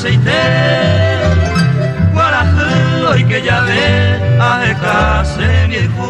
Upeichaite kuarahy oike jave aheka che mbiayhu.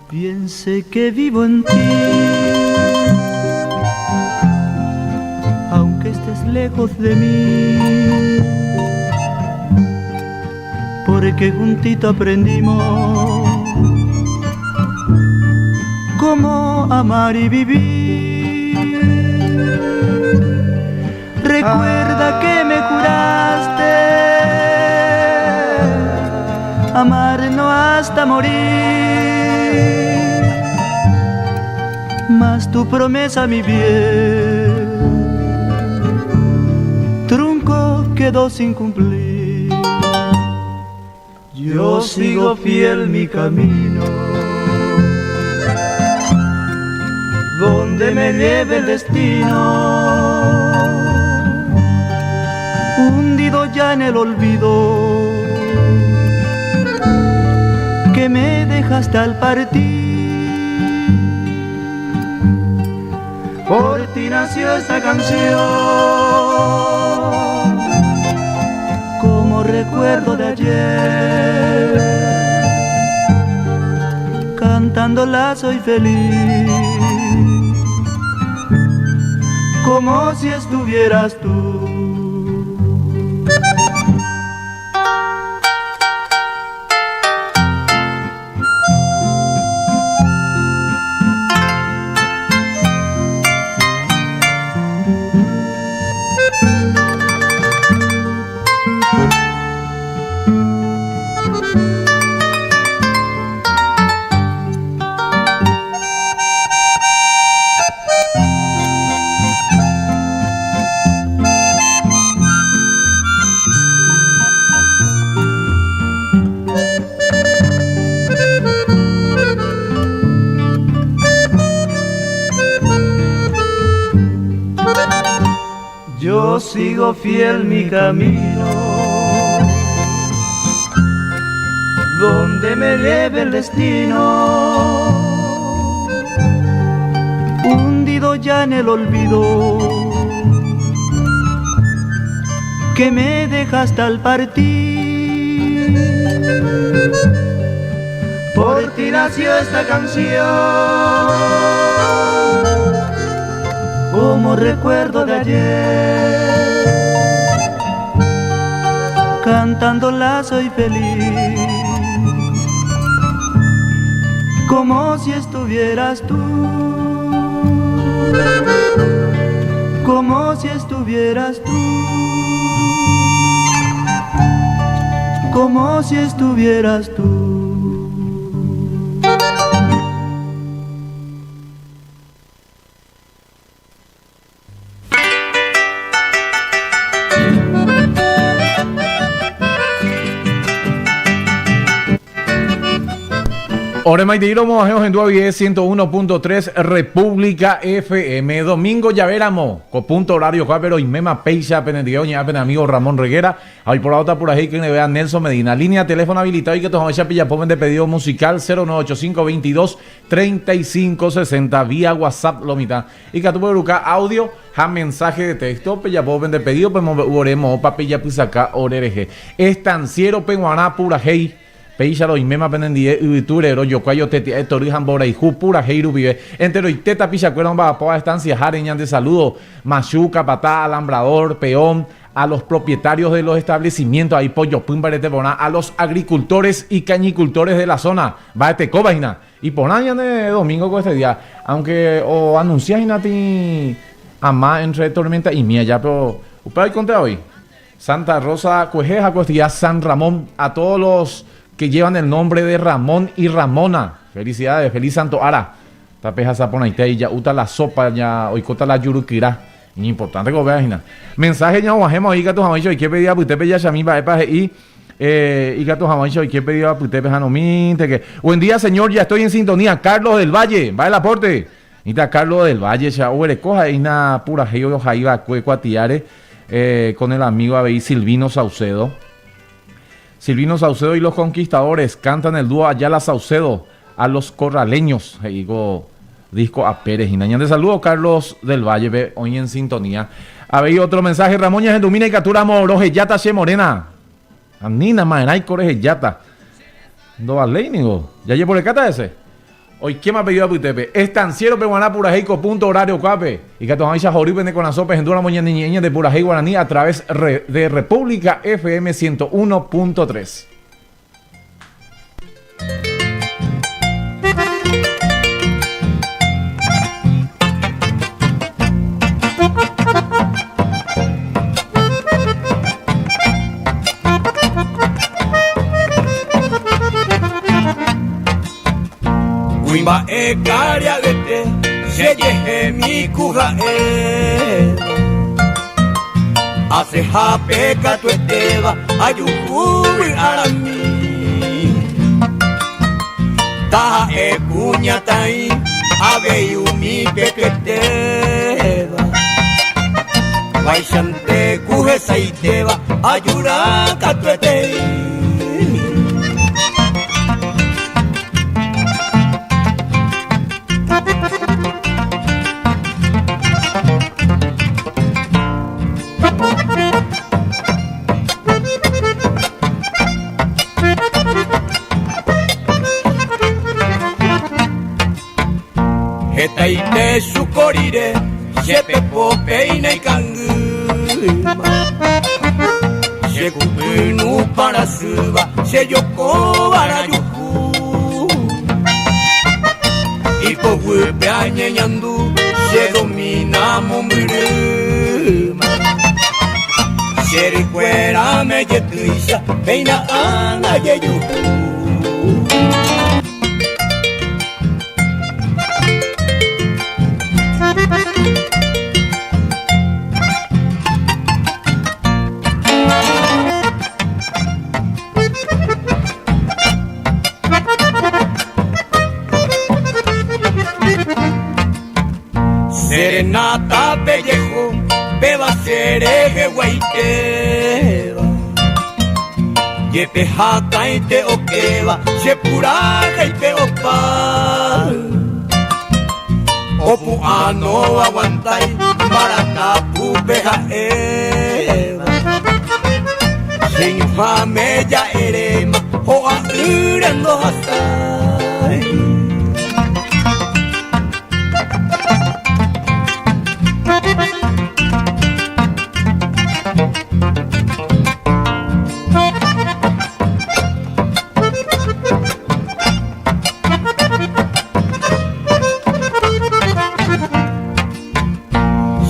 Piense que vivo en ti, aunque estés lejos de mí, porque juntito aprendimos cómo amar y vivir. Recuerda que me juraste amarnos hasta morir, mas tu promesa, mi bien, trunco quedó sin cumplir. Yo sigo fiel mi camino, donde me lleve el destino, hundido ya en el olvido que me dejaste al partir. Por ti nació esta canción, como recuerdo de ayer. Cantándola soy feliz, como si estuvieras tú. Yo sigo fiel mi camino, donde me lleve el destino, hundido ya en el olvido que me dejaste al partir. Por ti nació esta canción, como recuerdo de ayer. Cantándola soy feliz, como si estuvieras tú, como si estuvieras tú, como si estuvieras tú. Ore maiteiro moajeo hendua vie 101.3 República FM. Domingo ya veramo. Ko punto horario kua pero oiméma péicha penendive oñe'ã pene amigo Ramón Reguera. Ha oiporavóta purahéi que vea Nelson Medina. Línea teléfono habilitado y que tojo'ẽcha pijapo pende pedido musical 0985 22 35 60 vía WhatsApp lo mitã. Ikatu pegueruka audio ha mensaje de texto pejapo pende pedido pemombe'u ore moõpa pejapysaka ore rehe. Estanciero peguarã purahéi. Péicha roiméma penendie yvytúre rojokuái otetia'e tory ha mborayhu purahéi rupive. Enteroite tapichakuéra omba'apóva estanciaháre ñande saludo, machu, capataz, alambrador, peón, a los propietarios de los establecimientos ahí pojopy mbarete porã, a los agricultores y cañicultores de la zona, mba'etekóva hína. Iporã ñande domingo ko este día, aunque o anuncia hína tĩ. Ama entre tormenta imi allá, pero upéva oikonte avei. Santa Rosa kuehe ha kuehe San Ramón a todos los que llevan el nombre de Ramón y Ramona. Felicidades, feliz santo ára. Tapehasa porãite ahí ja'úta la sopa, ja oikóta la jurukyra. Iñimportante ko upéva hína. Mensaje ñaguahẽma oĩ ikatu hag̃uáicha oike pe día apytépe jachami mba'épa he'i eh, ikatu hag̃uáicha oike pe día apytépe hanomínteke. Buen día señor, ya estoy en sintonía. Carlos del Valle, mba'e el aporte? Ita Carlos del Valle cha oguereko ha'e hína purahéi ohai va'ekue kuatiáre eh, con el amigo avei Silvino Saucedo. Silvino Saucedo y los Conquistadores cantan el dúo Ayala Saucedo a los Corraleños, he'i ko disco apére hína. Ñande saludo Carlos del Valle pe oĩ en sintonía. Avei otro mensaje Ramón ñahendumína ikatúramo rohejáta che morena. Anína ma'erãiko rehejáta. Ndovaléi ningo. Jajeporekáta hese. Oikéma pe yvy apytépe. Estanciero peguarã purahéi ko punto horario kuápe. Ikatu hag̃uáicha hory pene korasõ pehendúramo ñane ñe'ẽ ñande purahéi guarani a través de República FM 101.3. Kuimba'e karia'yete chejehemi ku ha'e Asehápe katuetéva ajuhu vy'arami Taha'e kuñataĩ avei umi peketéva Vaichante ku hesaitéva ajura katuetei. Hetaite chuko rire che pepo péina ikangýma Che kupynu parasýva che jokóva rajuhu Ipoguýpe añeñandu che domina mombyrýma Che rykuérame jetýicha péina ág̃a jejuhu. Serenata pellejo, péva che reheguaitéva. Jepe hatãite okéva che purahéipe opa. Opu'ã noaguantái mbaraka púpe ha'éva. Che ñuhãme ja'eréma ho'a'ỹre ndohasái.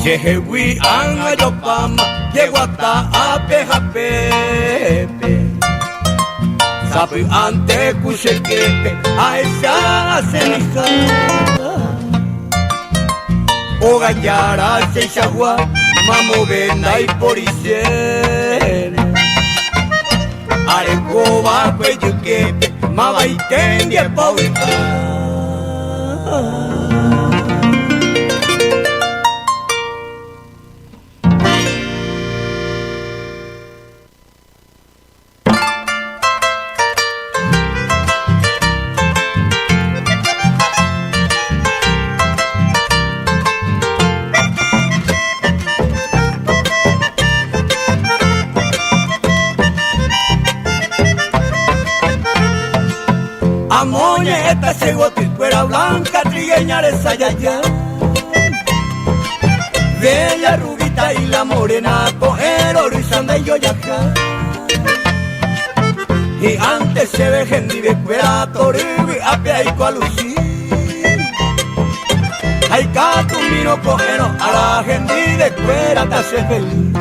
Chehegui ág̃a jopáma jeguata ápe ha pépe. Sapy'ánte ku che képe ahecha asẽmiha. Óga jára cheichagua mamove ndaipóri chéve. Arekóva pe jyképe mavaite ndiepa ovy'a. Amoñe'ẽta che gotykuéra blanca trigueña resayaya Bella rubita y la morena ko'ẽ rorycha ndaijojaha Hi'ánte chéve hendivekuéra tory vy'ápe aiko aluchi Ha ikatumirõ ko'ẽrõ ára hendive. Hendive te hace feliz.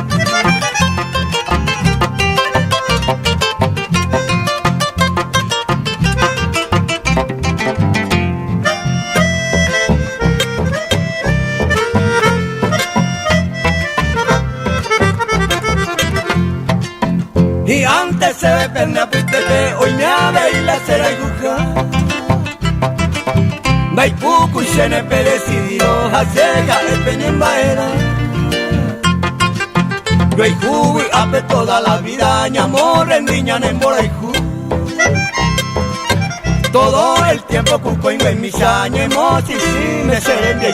Y antes se ve pena pitepe, hoy me ave y la cera y guja. Daipuku y CNP decidió hacer el peñembaera. Yo y jugo y ape toda la vida, ñamor en niña en boraijú. Todo el tiempo cuco y mi ñemo si si me seré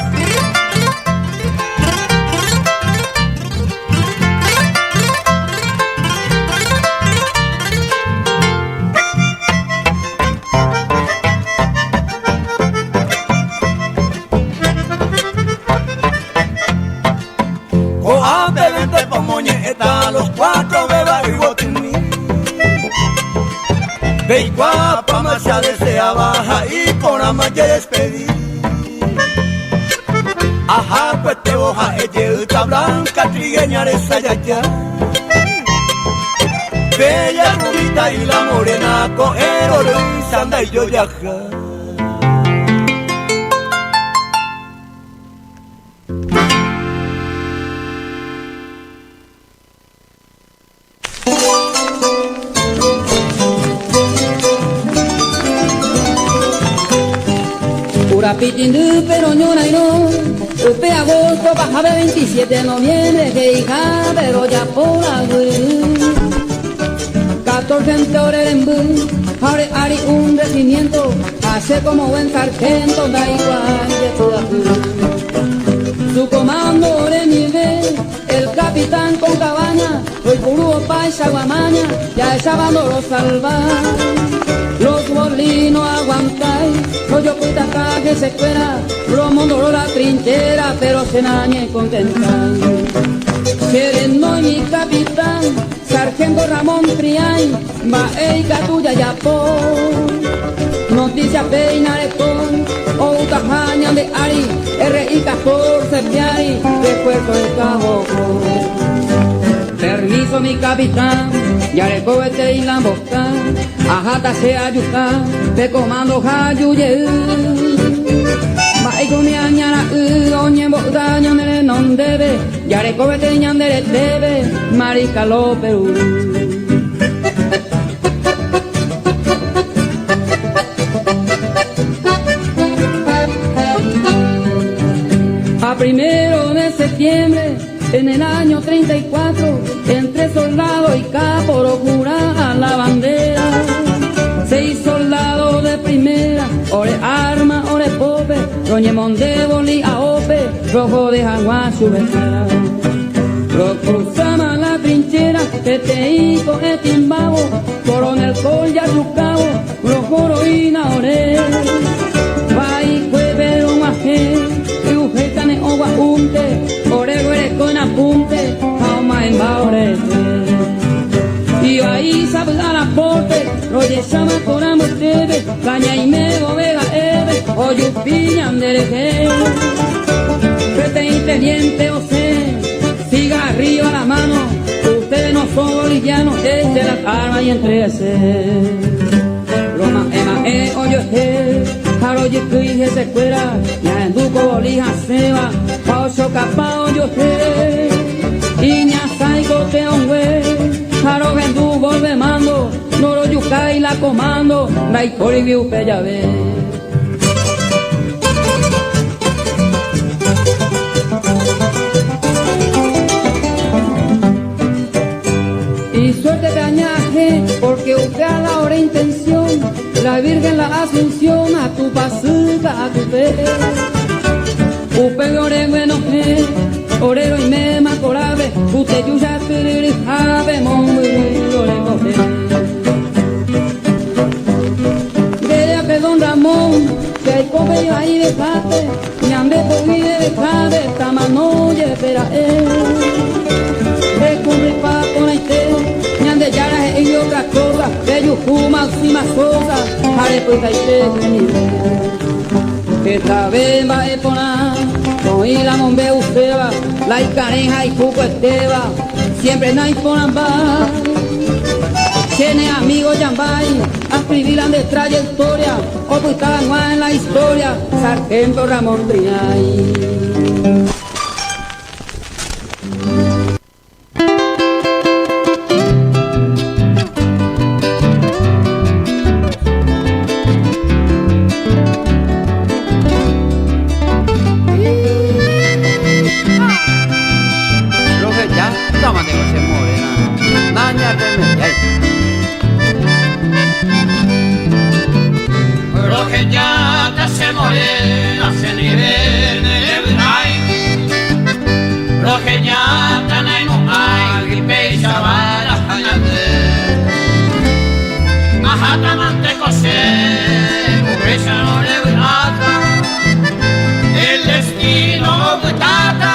Los cuatro beba y botini. Veigua pa se deseaba y por ama ya despedir. Ajá, pues te boja ella blanca trigueña esa ya ya. Bella rubita y la morena con el oro y sanda y yo viaja. Urapitindu, pero ñorairo, upe agosto, bajaba 27 de noviembre, que hija, pero ya por abril. 14 en ari ari un regimiento, hace como buen sargento, da igual de toda Su comando de nivel, el capitán con cabaña, hoy puro paisa guamaña, ya esa bando lo salva. Los molinos aguantáis, no yo cuida que se fuera, lo mundo la trinchera, pero se nañe contentan. Sereno mi capitán, sargento Ramón Triay, va tuya ya por. Noticia peina con, o de Ari, R.I. 14 Piari, refuerzo de Cabo. Permiso mi capitán, ya le cohete y la embosca, ajata se ayuca, te comando hayuye. Maigo mi añara u, oñembo daño nere non debe, ya le cohete ñandere debe, marica lo Perú. A primero de septiembre, en el año 34, entre soldado y capo jura la bandera. Seis soldados de primera, ore arma, ore pope, roñemón de boli a ope, rojo de jaguar su Lo cruzaba la trinchera, eteico, etimbabo, coronel col ya su cabo, rojo y ore. Vai, cuevero, maje, cane owa unte, ore güere con apunte, jauma en baorete. Y ahí sabe a la porte, roye sama con amotebe, caña y me vega ebe, oyupiñan dereje. Vete y teniente ose, siga arriba la mano, ustedes no son bolivianos, eche las armas y entréguese. Roma ema e oyo he, jaro yikui se fuera, ya en duco bolija seba, pao choca pao yo he, iña saigo te ongue, jaro gendu volve mando, noro yukai la comando, naipori viu ve. Y suerte de añaje, porque usted a la hora intención, la Virgen la Asunción, a tu pasuca, a tu fe. Upe ore bueno he, orero y me macorabe, ute yuya tiriri jabe, mon ore coge. Vea pe don Ramón, que hay come ahí de jate, ñande por de jabe, tamanoye pera eh. Recurre pa con ñande yara y otra cosa, de yujuma maxima sosa, jare pues ahí te Esta vez va a poner, Oĩ la mombe'uséva, la ikarẽ ha ipukuetéva, siempre naiporãmbái. Che ne amigo Jambái, ascribí la nde trayectoria, opyta hag̃ua en la historia, Sargento Ramón Triay. Rohejáta naimo'ãigui péicha va'erãha ñande. Aháta mante ko che, upéicharõ revy'áta. El destino opytáta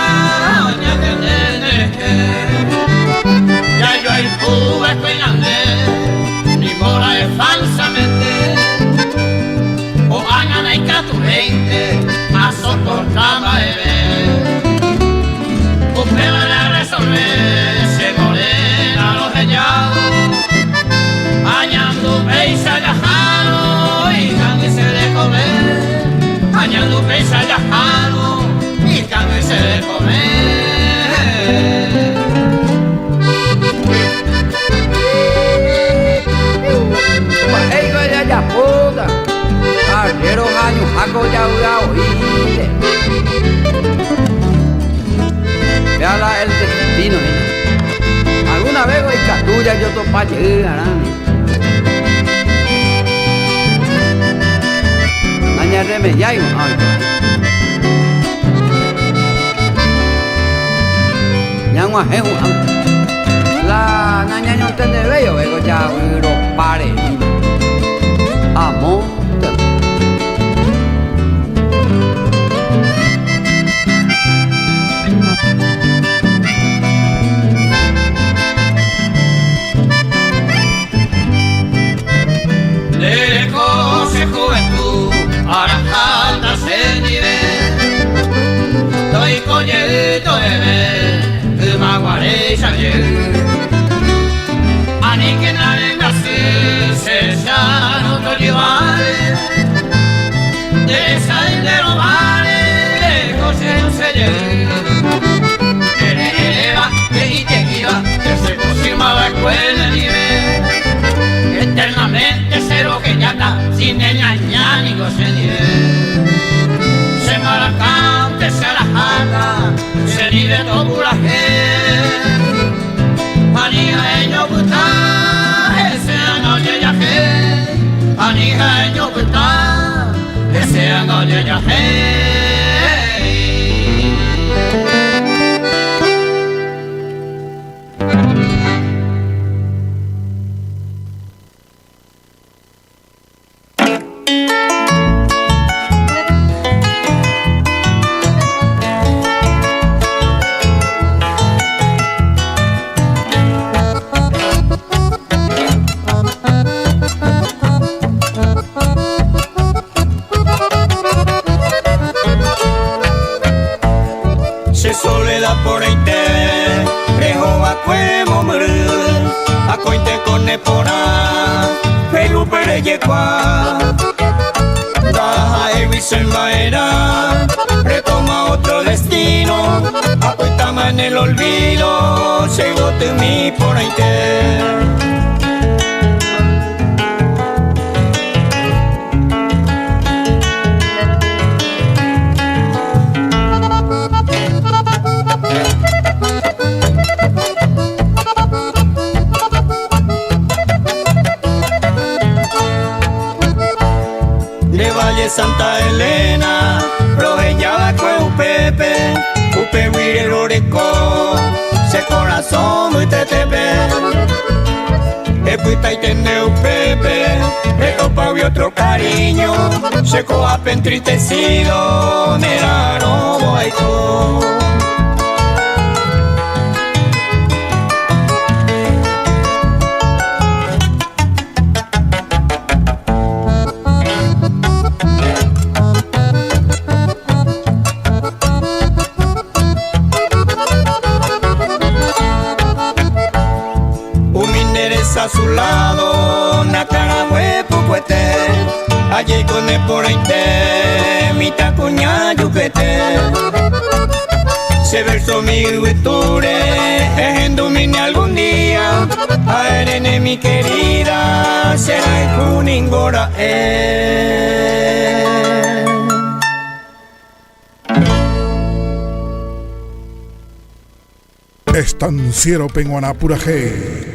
oñatende nderehe. Jajoayhu va'ekue ñande, nimbora'e falsamente. Ko'ág̃a ndaikatuvéinte asoporta mba'eve. Upévare arresolve che morena rohejávo. Añandu péicha jahárõ ikangy che rekove. Añandu péicha jahárõ ikangy che rekove. Mba'éiko jajapóta, arriéro ha ñuhã ko javy'a oĩnte. Péa la el destino hína. Alguna vez ko ikatu jajotopa jey arãme. Nañarremediái ko'ã oikóva. Ñag̃uahẽ hu'ãme. La nañañontendevéi ove ko javyropa reíma. Amo. Ndereko che juventud araháta chendive, toiko jey to'eve ymaguaréicha jey. Aníkena rembyasy che rechárõ tojyváre, nde resay nde rováre ko che ruse jey. Ere eréva he'i je'íva che chepochýma va'ekue nendive, eternamente che rohejáta si ne ñaña niko chendive. Che marakánte che araháta chendive topurahéi. Ani ha'eño pyta hese anga ojejahéi, ani ha'eño pyta hese anga ojejahéi. Che soledad porãite rehovakue mombyry akóinte ko ne porã Felupe rejekuaa Ndaha'égui che mba'erã retoma otro destino Apytáma en el olvido che yvotymi porãite. Nde Valle Santa Elena rohejava'ekue upépe, upégui roreko che korasõ mbytetépe. Epytaite nde upépe retopágui otro cariño, che ko'ápe entristecido nera'arõvo aiko. A su lado nakarãgue pukuete Ajeiko ne porãite mitãkuña jukete Che verso mi yvytúre ehendumíne algún día Ha erene mi querida che rayhu ningo ra'e. Estanciero Peguará Purahéi.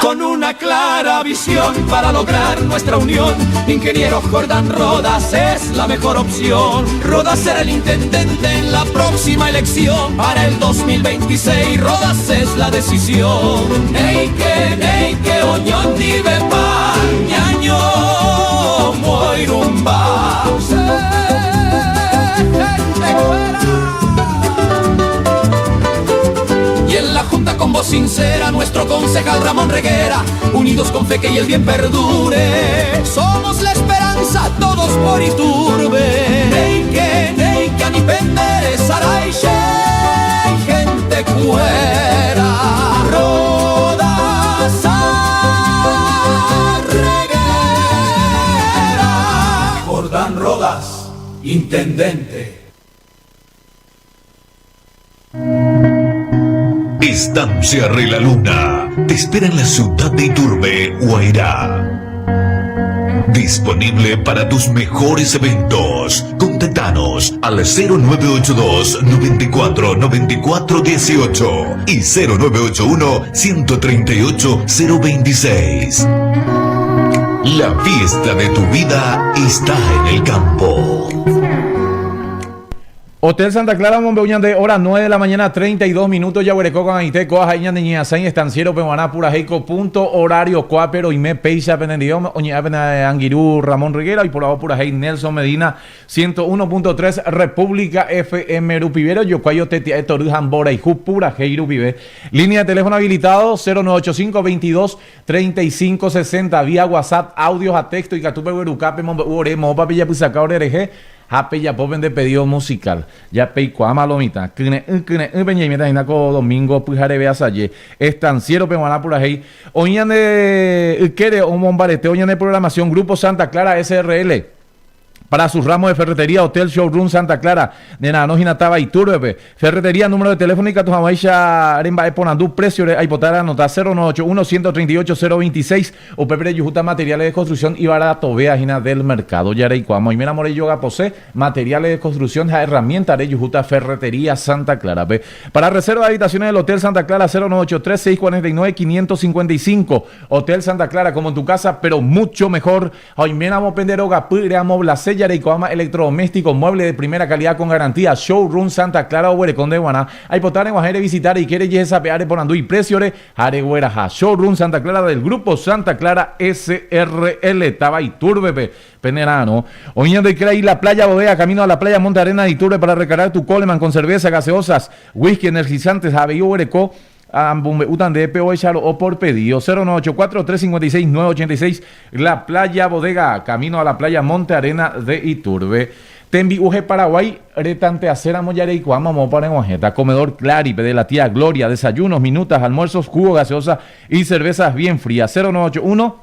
Con una clara visión para lograr nuestra unión, Ingeniero Jordán Rodas es la mejor opción. Rodas será el intendente en la próxima elección. Para el 2026, Rodas es la decisión. Neike, neike, oñondivepa, ñaño, moirumba. Y en la Junta con voz sincera, nuestro concejal Ramón Reguera, unidos con fe que y el bien perdure. Somos la esperanza, todos por Iturbe. Neike, neike, anipendere, saraixe, gente cuera. Rodas Reguera. Jordán Rodas, intendente. Estancia Re la Luna te espera en la ciudad de Iturbe, Guairá. Disponible para tus mejores eventos. Contactanos al 0982 94 94 18 y 0981 138 026. La fiesta de tu vida está en el campo. Hotel Santa Clara omombe'u ñande hora 9 de la mañana 32 minutos jaguereko ko'ag̃aite kóa ha'e ñande ñe'asãi estanciero peguarã purahéiko punto horario kuápe roime péicha penendive oñe'ã pene angirũ Ramón Riguera oiporavo purahéi Nelson Medina 101.3 República FM rupive rojokuái otetia'e tory ha mborayhu purahéi rupive Línea de teléfono habilitado 0985 22 35 60 vía WhatsApp audio ha texto ikatu pegueruka pemombe'u ore moõpa pejapysaka ore rehe Ha pejapo pende pedido musical. Ja peikuaáma lo mitã. Kyre'ỹ kyre'ỹ peñeimíta hína ko domingo pyhareve asaje. Estanciero peguarã purahéi. Oĩ ñande ykére omombaretévo ñane programación Grupo Santa Clara SRL. Para sus ramos de ferretería, Hotel Showroom Santa Clara. Nera'arõ hína táva Iturbe-pe. Ferretería número de teléfono ikatu hag̃uáicha remba'eporandu precio-re aipota reanota 0981 138 026 Upépe rejuhúta materiales de construcción ibaratovéa hína del mercado. Ja reikuaáma oiméramo rejogapose materiales de construcción ha herramienta rejuhúta Ferretería Santa Clara-pe. Para reserva de habitaciones del Hotel Santa Clara 0983 649 555. Hotel Santa Clara como en tu casa pero mucho mejor. Ha oiméramo pende rogapy reamoblase ja reikuaáma electrodoméstico, mueble de primera calidad con garantía. Showroom Santa Clara oguereko nde guarã. Aipota reguahẽ revisitar reike rejehesape'a reporandu ipreciore Ha regueraha Showroom Santa Clara del Grupo Santa Clara SRL, táva Iturbe-pe, pene ra'arõ. Oĩ ñande ykére ahí La Playa Bodega, camino a la playa Monte Arena de Iturbe para recargar tu Coleman con cerveza, gaseosas, whisky, energizantes ha avei oguereko ambombe'úta ndéve pe ohecharo'o por pedido. 0984 356 986 La Playa Bodega, camino a la playa Monte Arena de Iturbe. Tembi'u he Paraguái retanteaséramo jareikuaa mamópa reg̃uahẽta. Comedor Claripe de la tía Gloria, desayunos, minutas, almuerzos, jugo, gaseosa y cervezas bien frías. 0981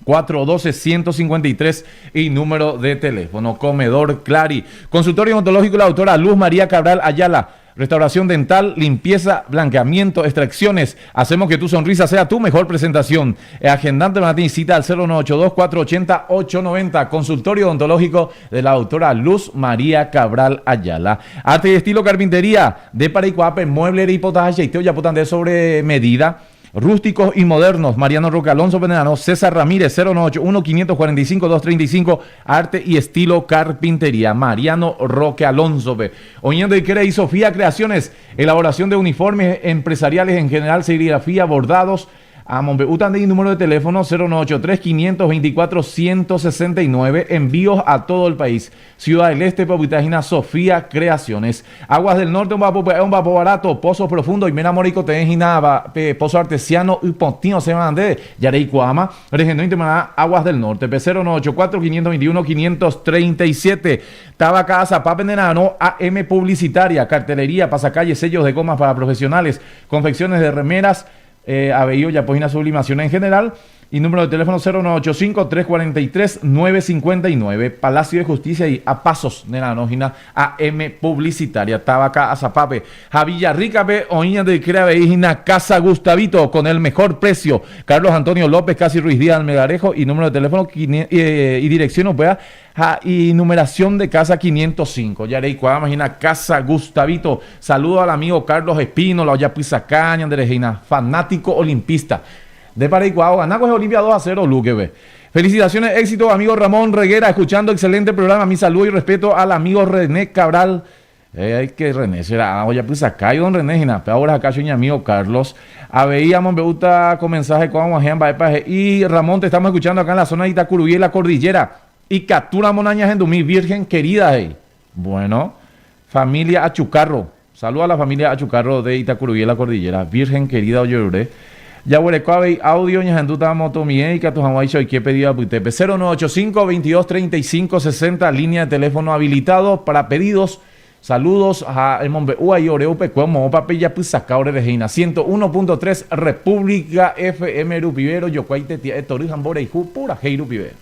412 153 y número de teléfono. Comedor Clari. Consultorio odontológico la doctora Luz María Cabral Ayala. Restauración dental, limpieza, blanqueamiento, extracciones. Hacemos que tu sonrisa sea tu mejor presentación. Agendante Martín cita al 0982 480 890. Consultorio odontológico de la doctora Luz María Cabral Ayala. Arte y estilo carpintería de Paraicuape, mueble y potaje, ojapóta sobre medida. Rústicos y modernos, Mariano Roque Alonso Penerano, César Ramírez, 0981 545 235, Arte y Estilo Carpintería, Mariano Roque Alonso pe. Oñando Ikere y Sofía Creaciones, elaboración de uniformes empresariales en general, serigrafía, bordados, Amombe'úta ndéi número de teléfono 0983 524 169, envíos a todo el país. Ciudad del Este, opyta hína Sofía Creaciones. Aguas del Norte omba'apo pya'e omba'apo barato, Pozos Profundos, oiméramo reikotevẽ hína pe pozo artesiano y potĩ osẽva nde, ja reikuaáma, rehenóintemarã Aguas del Norte, pe 0984 521 537. Táva Ka'asapápe nera'arõ AM Publicitaria, cartelería, pasacalle, sellos de gomas para profesionales, confecciones de remeras, Avei ojapo hína sublimación en general. Y número de teléfono 0985 343 959. Palacio de Justicia y a pasos nera'arõ hína AM Publicitaria. Táva Ka'asapápe ha Villarrícape oĩ ñande ykére avei hína Casa Gustavito con el mejor precio. Carlos Antonio López, casi Ruiz Díaz Almegarejo y número de teléfono y dirección upéva Ha y numeración de casa 505. Jareikuaáma hína Casa Gustavito. Saludo al amigo Carlos Espínola ojapysaka ñanderehe hína, fanático olimpista. Ndépa reikuaa ogana kuehe Olimpia 2 a 0 Luque-pe. Felicitaciones éxito amigo Ramón Reguera escuchando excelente programa mi saludo y respeto al amigo René Cabral. Hay que René será ojapysakái don René hína. Pe ahora acá che iñamigo Carlos. Avei amombe'úta ko mensaje ko'ã og̃uahẽ mba'épa he'i Ramón te estamos escuchando acá en la zona de Itacurubí de la Cordillera. Ikatúramo nañahendumi Virgen querida he'i. Bueno, familia Achucarro. Saludo a la familia Achucarro de Itacurubí de la Cordillera. Virgen querida ojerure. Jaguereko avei audio ñahendúta motomie ikatu hag̃uáicha oike pedido apytépe. 0985 22 35 60 línea de teléfono habilitado para pedidos. Saludos ha emombe'u ai ore upekue moõpa pejapysaka ore reheína. 101.3 República FM rupive rojokuái tetia'e tory ha mborayhu purahéi rupive.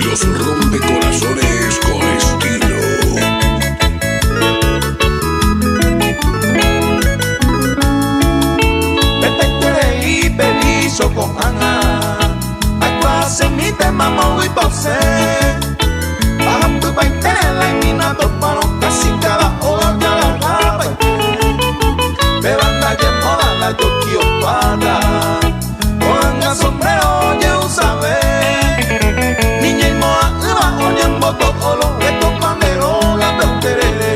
Los rompecorazones con estilo. Hetaiterei pe viso ko'ág̃a aikuaasemíte mamógui pose. Ahapypaite la imina topárõ casi cada óga ojagarrapaite. Péva ndaje moda la joki opáta ko'ág̃a sombrero ojeusave. Ni ñaimo'ã'ỹva oñemboto'o los reko pa nde rógape oterere.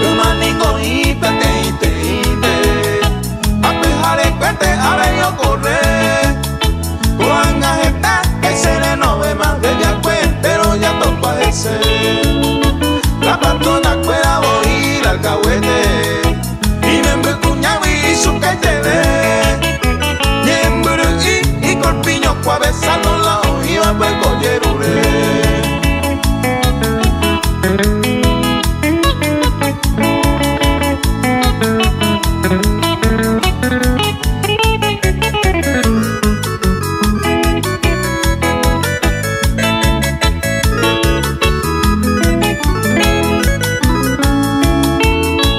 Yma niko oĩ peteĩ teĩnte, ha pyharekuénte avei okorre. Ko'ág̃a heta kaiserenovéma reviakue péro jatopa hese. La patrona-kuéra voi la alcahuete, imemby kuñágui ichukaiteve. Ñembyry'i ikorpiño kuave salvo la oĩva pe kojerure.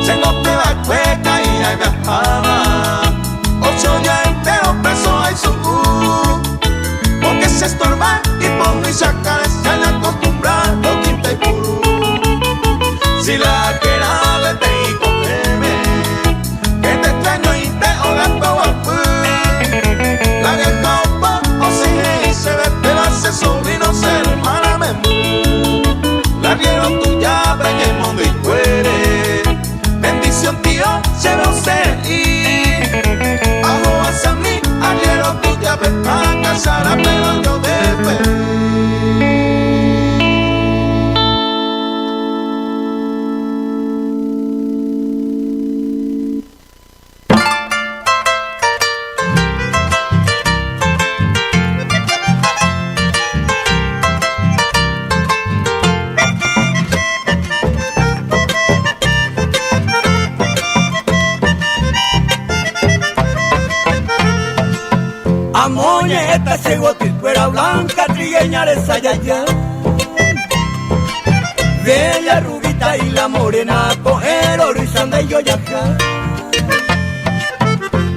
Chéngo peva'ekue ka'i aviaháma, ocho día entero preso aisu'u, porque che estorba ipohýi chakãre che añacostumbra roquinte aipuru. Si la kera peteĩ ko'ẽme, que te extraño y te ogato guapy, la vieja opa osẽ he'i chéve péva che sobrino che hermana memby. La riero tuja peñemondyikuére, bendición tío chéve osẽ he'i. Aho'asami arriero tuja pe akachara pero yo despedí. Amo ñe'ẽta che yvotykuéra blanca trigueña resayaya. Bella rubita y la morena ko'ẽ rorycha ndaijojaha.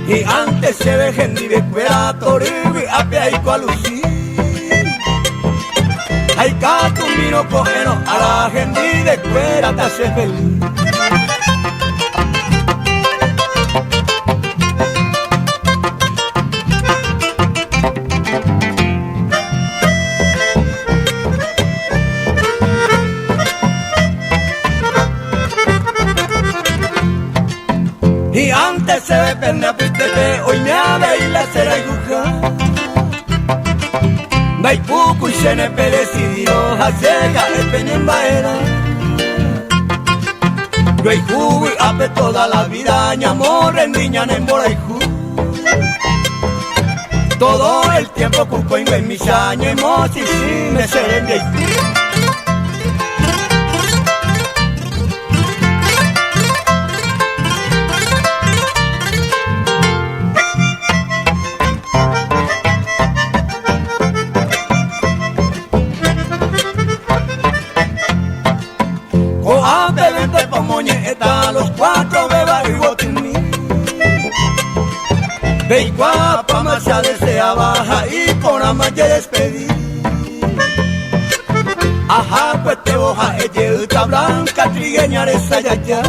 Hi'ánte chéve hendivekuéra tory vy'ápe aiko aluchi. Ha ikatumirõ ko'ẽrõ ára hendivekuéra tache feliz. Hi'ãnte chéve pende apytépe oime avei la che rayhuha. Ndaipukúi chéne pedesidírõ ha che ha'e pene mba'erã. Roihu vy'ápe toda la vida ñamorrendy ñane mborayhu. Todo el tiempo ku koinguemícha ñemosĩsĩme che rembiayhu. Ko'ápe vente pomoñe'ẽta los cuatro beba yvotymi. Peikuaápama che adeseaba ha iporãma jedespedi. Aha kuetévo ha'e jeýta blanca trigueña resajaja.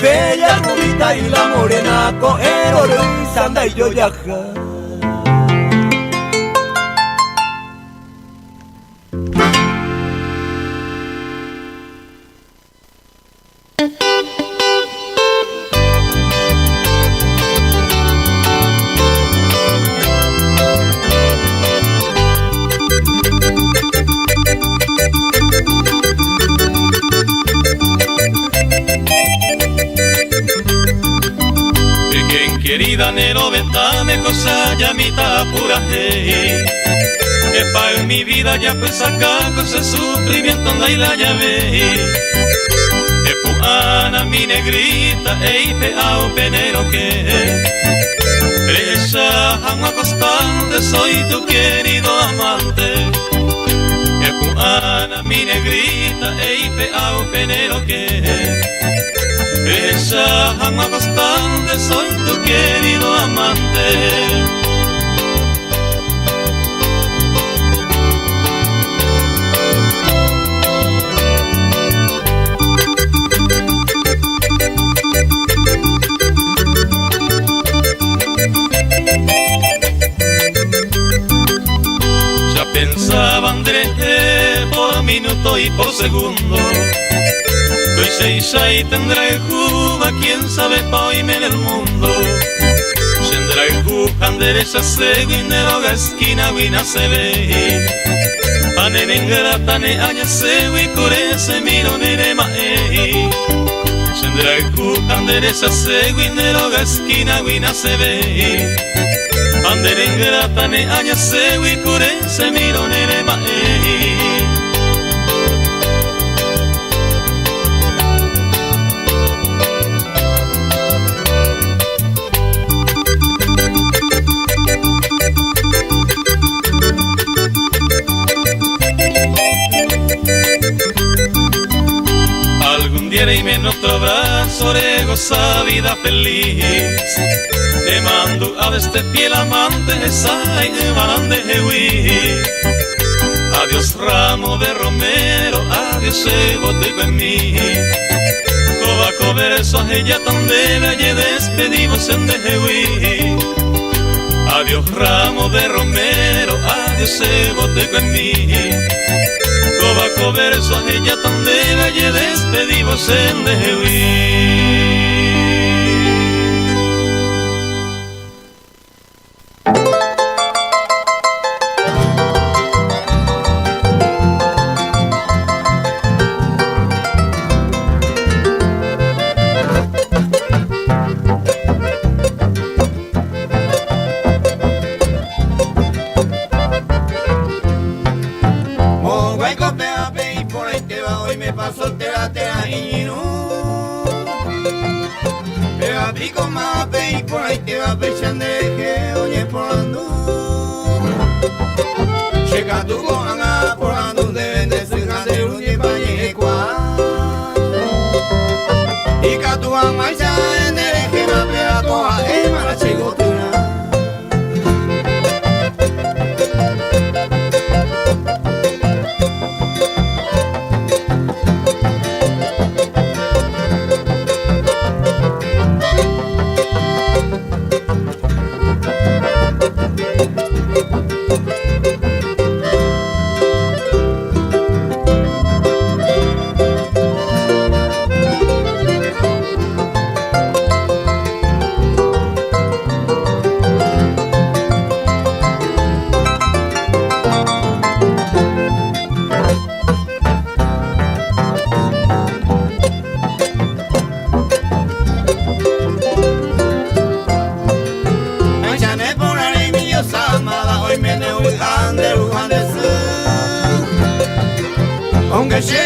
Bella rubita y la morena ko'ẽ rory sandaijojaha. Querida nero ventame cosa ya mitad pura hey. Epa en mi vida ya pues acá con ese sufrimiento anda y la llave. Epuana mi negrita ei pe au penero que. Esa agua constante soy tu querido amante. Epuana mi negrita ei pe au penero que. Esa agua constante soy tu querido amante. Ya pensaba Andrés por minuto y por segundo. Hoy y tendrá el juba, quién sabe pa' hoy en el mundo. Tendrá el juba, andereza se guineroga esquina guina se ve. Ane nengrata ne aña se core se miro nere mae. Tendrá el juba, andereza se guineroga esquina guina se ve. Andere ingrata ne aña se core se miro nere mae. Algún día y en otro abrazo de goza vida feliz. Te mando a este fiel amante esa y de Adiós ramo de romero, adiós bote en mí. Coba verso ella tan de y despedimos en de Adiós ramo de romero, adiós bote en mí. Coba verso ella tan de y despedimos en de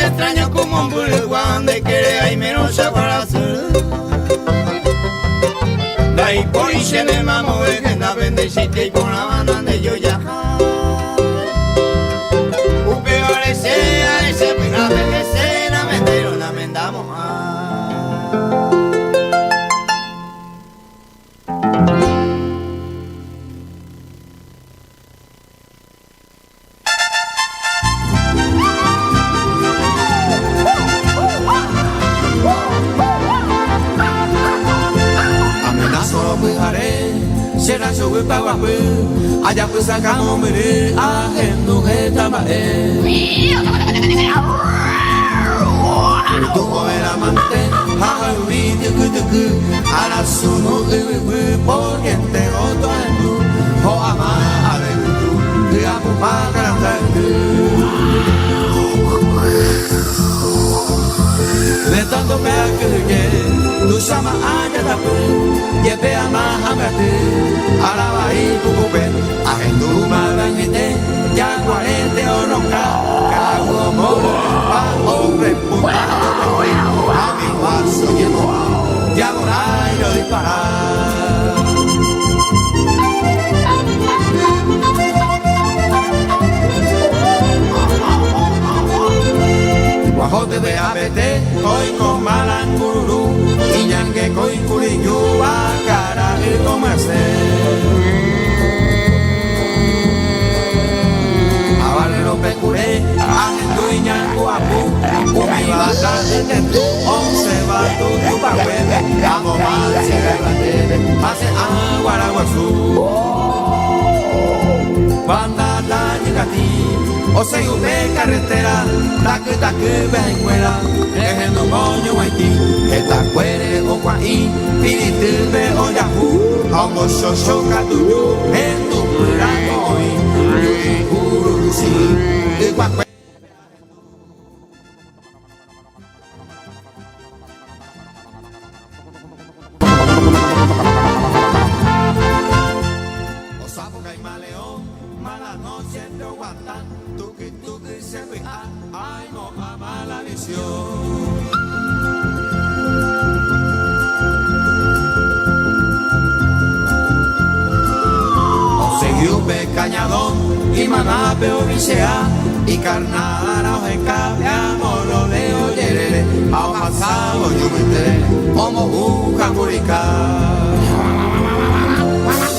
extraño como un de que hay menos Dai por y se me mamo que na vende si te con la banda de yo ya. Upe ese ese a veces na vendero na mendamos. Amenazo pyhare, che rachoguy paguapy, ajapysaka mombyry, ahendu heta mba'e. Pytu overamante ha hayvi tykytyky, arasunu yvyguy, porque entero tohendu, ho'ama ave yvytu, hyapupa karanda yty. De tanto me akyhyje, tuicháma ajatapy, jepe ama ha mbyaty, ára vai pukupe, ahendu ma'yvañoite, jaguarete orronka, ka'aguy omboryrypa, orepunta jopegui, ha umi guasu oñemo'ã, javorái rodipara. Guajote de apete oiko malangururu, iñangekói kuriju vakara'y omyasẽ. Avarero pe kure ahendu iñanguapu, umi vaka yketu osẽva tujupakuépe, amoma che yvatépe ha che aguara guasu. Banda tañykatĩ osẽ upe carretera, taky taky pehẽnguéra ehendu moñuguaitĩ, hetakuére okua'i piritýpe ojahu ha ombochocho katuju hendupyramo oĩ ju'i ururuchi ykuakuépe. Osapukái maleõ, mala noche roguata, tuky tuky che py'a, aimo'ã mala visión. Osegi upe cañadón, imanápe ovichea, ikarnadara oheka pe amorrodeo jerére ha ohasávo ijyvytére ombo'u kamburika.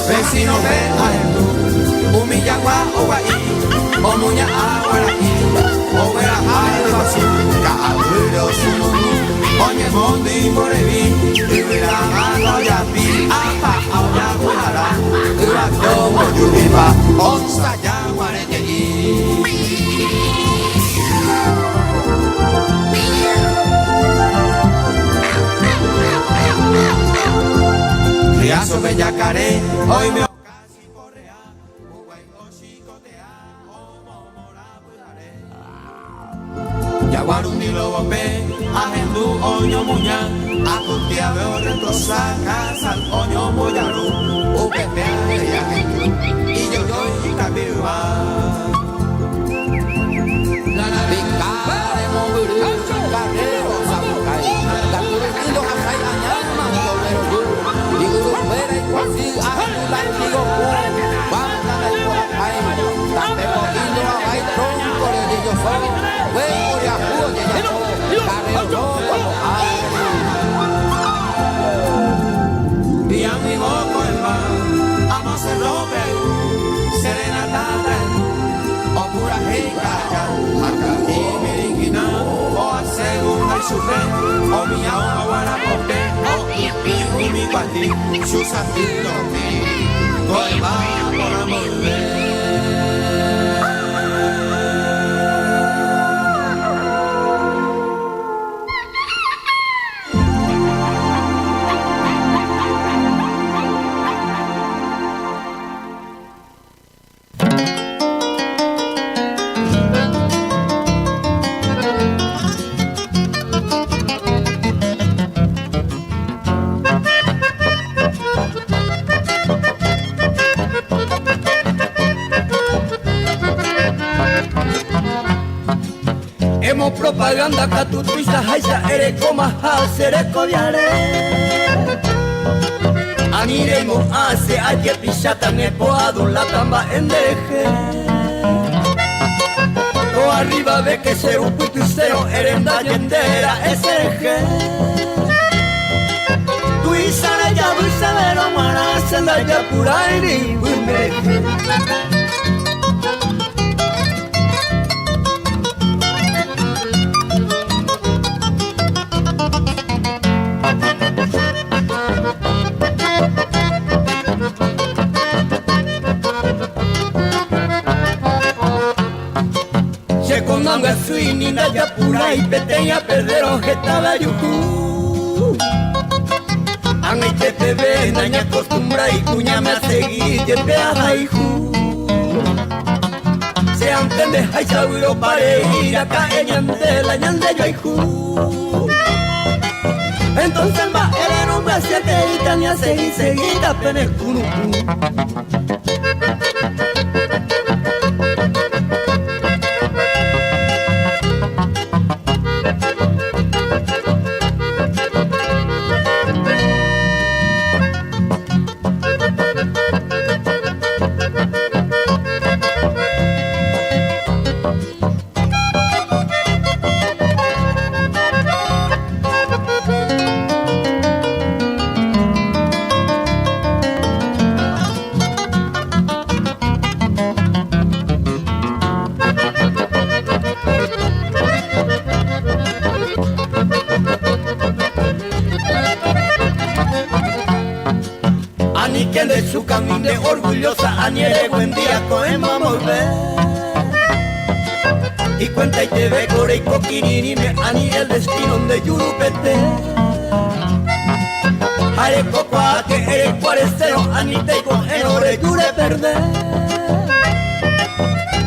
Vecino-pe ahendu umi jagua ogua'i, omuña aguara'i, ogueraha ryguasu, ka'aguýre osununu, oñemondy imborevi, yvyra máta ojapi, apa'a ojaguhara, yvate ombojupipa, onsa jaguare je'i. Riazo-pe jakare oime okasi porrea, huguái ochikotea omomorã pyhare. Jaguarundi lobo-pe ahendu oñomuña, akutiave orretrosa Casal oñombojaru, upépe avei ahendu ijojói kapiryva. Hi'ag̃uivo ko'ẽmba amo cerro-pe ayvu, serenata ra'yru, opurahéi ka'aja ha ka'i mirĩkina oasegura ichupe, omiao aguarapope okytĩ umi guati chusati ropi ko'ẽmba porã mboyve. Propaganda katu tuichaháicha erekomaha che rekoviare. Ani reimo'ã che ajepicháta ne po'aduláta mba'e nderehe. To arribave ke che rupytysérõ erenda jende ra'e che rehe. Tuicha rejavy chéverõ g̃uarã che ndajapurái yvy nderehe. Che konambyasýi ni ndajapurái peteĩ aperdérõ heta vajuhu. Ag̃aite peve nañakostumbrái kuñáme asegi jepe ahayhu. Che antendeháicha vyroparei raka'e ñande la ñande joayhu. Entonces mba'ére rombyasyeteíta ni asegi seguíta pene kuruku. Aníke nde chukami nde orgullosa ani ere buen día ko'ẽma mboyve. Ikuentaiteve ko reiko kirirĩme ani el destino nde jurupete. Ha rekokuaáke erekuaresérõ ani teiko'ẽrõ reju reperde.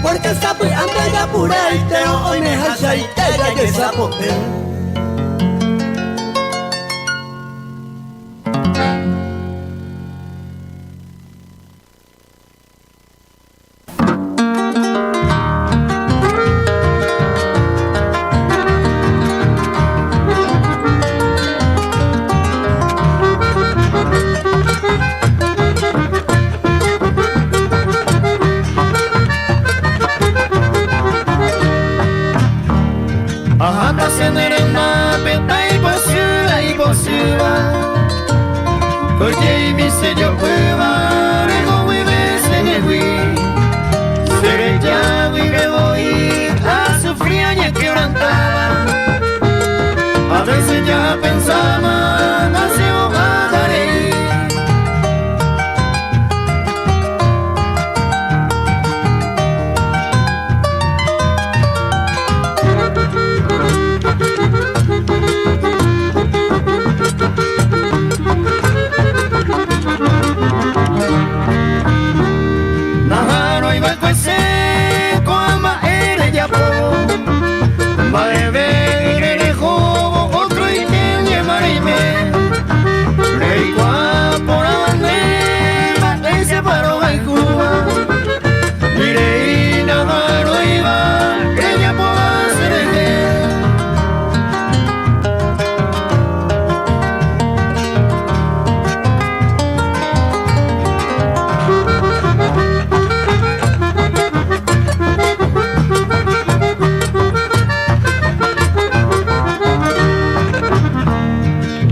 Porque sapy'ánte japuraitérõ oimehaichaite jajesapote. Aháta che ne rendápe taipochy ha ipochýva, Tojeimi che jopýva reho guive chehegui. Che reja guive voi asufri añequebrantáva, A veces ya pensáma nasevoha rei. Naha'arõi va'ekue che ko'ã mba'e rejapo, mba'eve rerehóvo otroite ñemareime. Reikuaa porãva nde mba'éichapa rohayhúva, ni rei naha'arõiva rejapóva che rehe.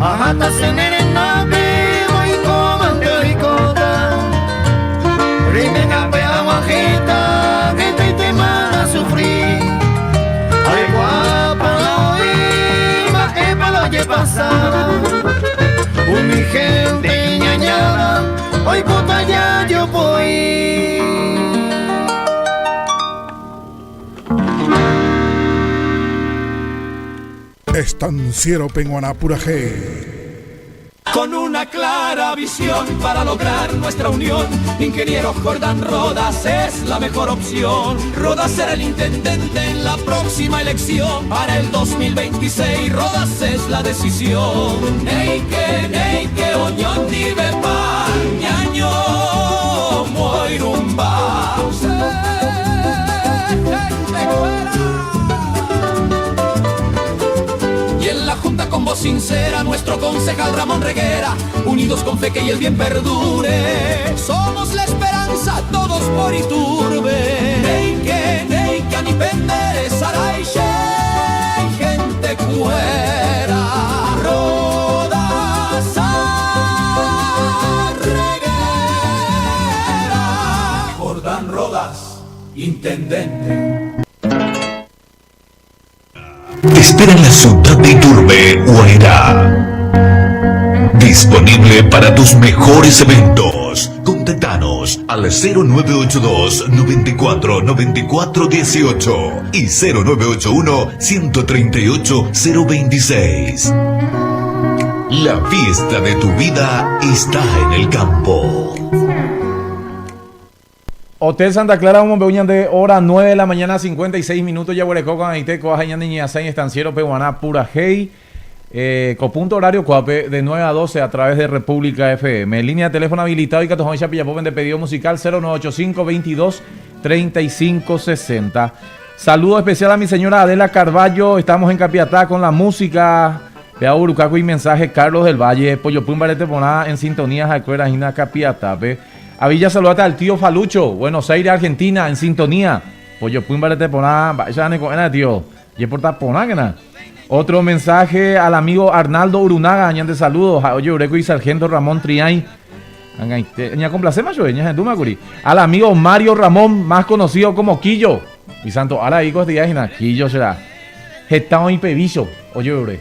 Aháta che ne rendápe oikóvante oikóta, Reimehápe aguahẽta hetaitéma asufri. Aikuaa porã oĩ mba'épa la ojepasáva, Umi hénte iñañáva oipota jajopoi. Estanciero peg̃uarã purahéi. Con una clara visión para lograr nuestra unión, Ingeniero Jordán Rodas es la mejor opción. Rodas será el intendente en la próxima elección. Para el 2026 Rodas es la decisión. Neike, neike, oñondivepa, ñaño, moirũmba. voz sincera, nuestro concejal Ramón Reguera, unidos con fe que y el bien perdure. Somos la esperanza, todos por Iturbe. Neike, neike, ni pendere, saraiche, gente cuera. Rodas Reguera. Jordán Rodas, intendente. Te espera en la ciudad de Iturbe, Guairá. Disponible para tus mejores eventos. Contactanos al 0982 94 94 18 y 0981 138 026. La fiesta de tu vida está en el campo. Hotel Santa Clara, un de hora 9 de la mañana, 56 minutos. Ya huele con Aiteco, Ajañán, Niñasain, Estanciero, Peguaná, Pura Hey. Eh, con punto horario Coape de 9 a 12 a través de República FM. Línea de teléfono habilitado y Catojón Chapillapopen de pedido musical 0985 22 35 60. Saludo especial a mi señora Adela Carballo. Estamos en Capiatá con la música de Urucaco y mensaje Carlos del Valle. Pollo Pumbarete Poná en sintonía Jacuera Gina Capiatá. A Villa saludate al tío Falucho, Buenos Aires, Argentina, en sintonía. Pollo Pumbarete Poná, vaya tío. Y por poná Otro mensaje al amigo Arnaldo Urunaga, añade saludos. A Oye Ureco y Sargento Ramón Triay. Al amigo Mario Ramón, más conocido como Quillo. Y santo, ahora ahí Quillo será. Getao y Pevillo. Oye, Ure.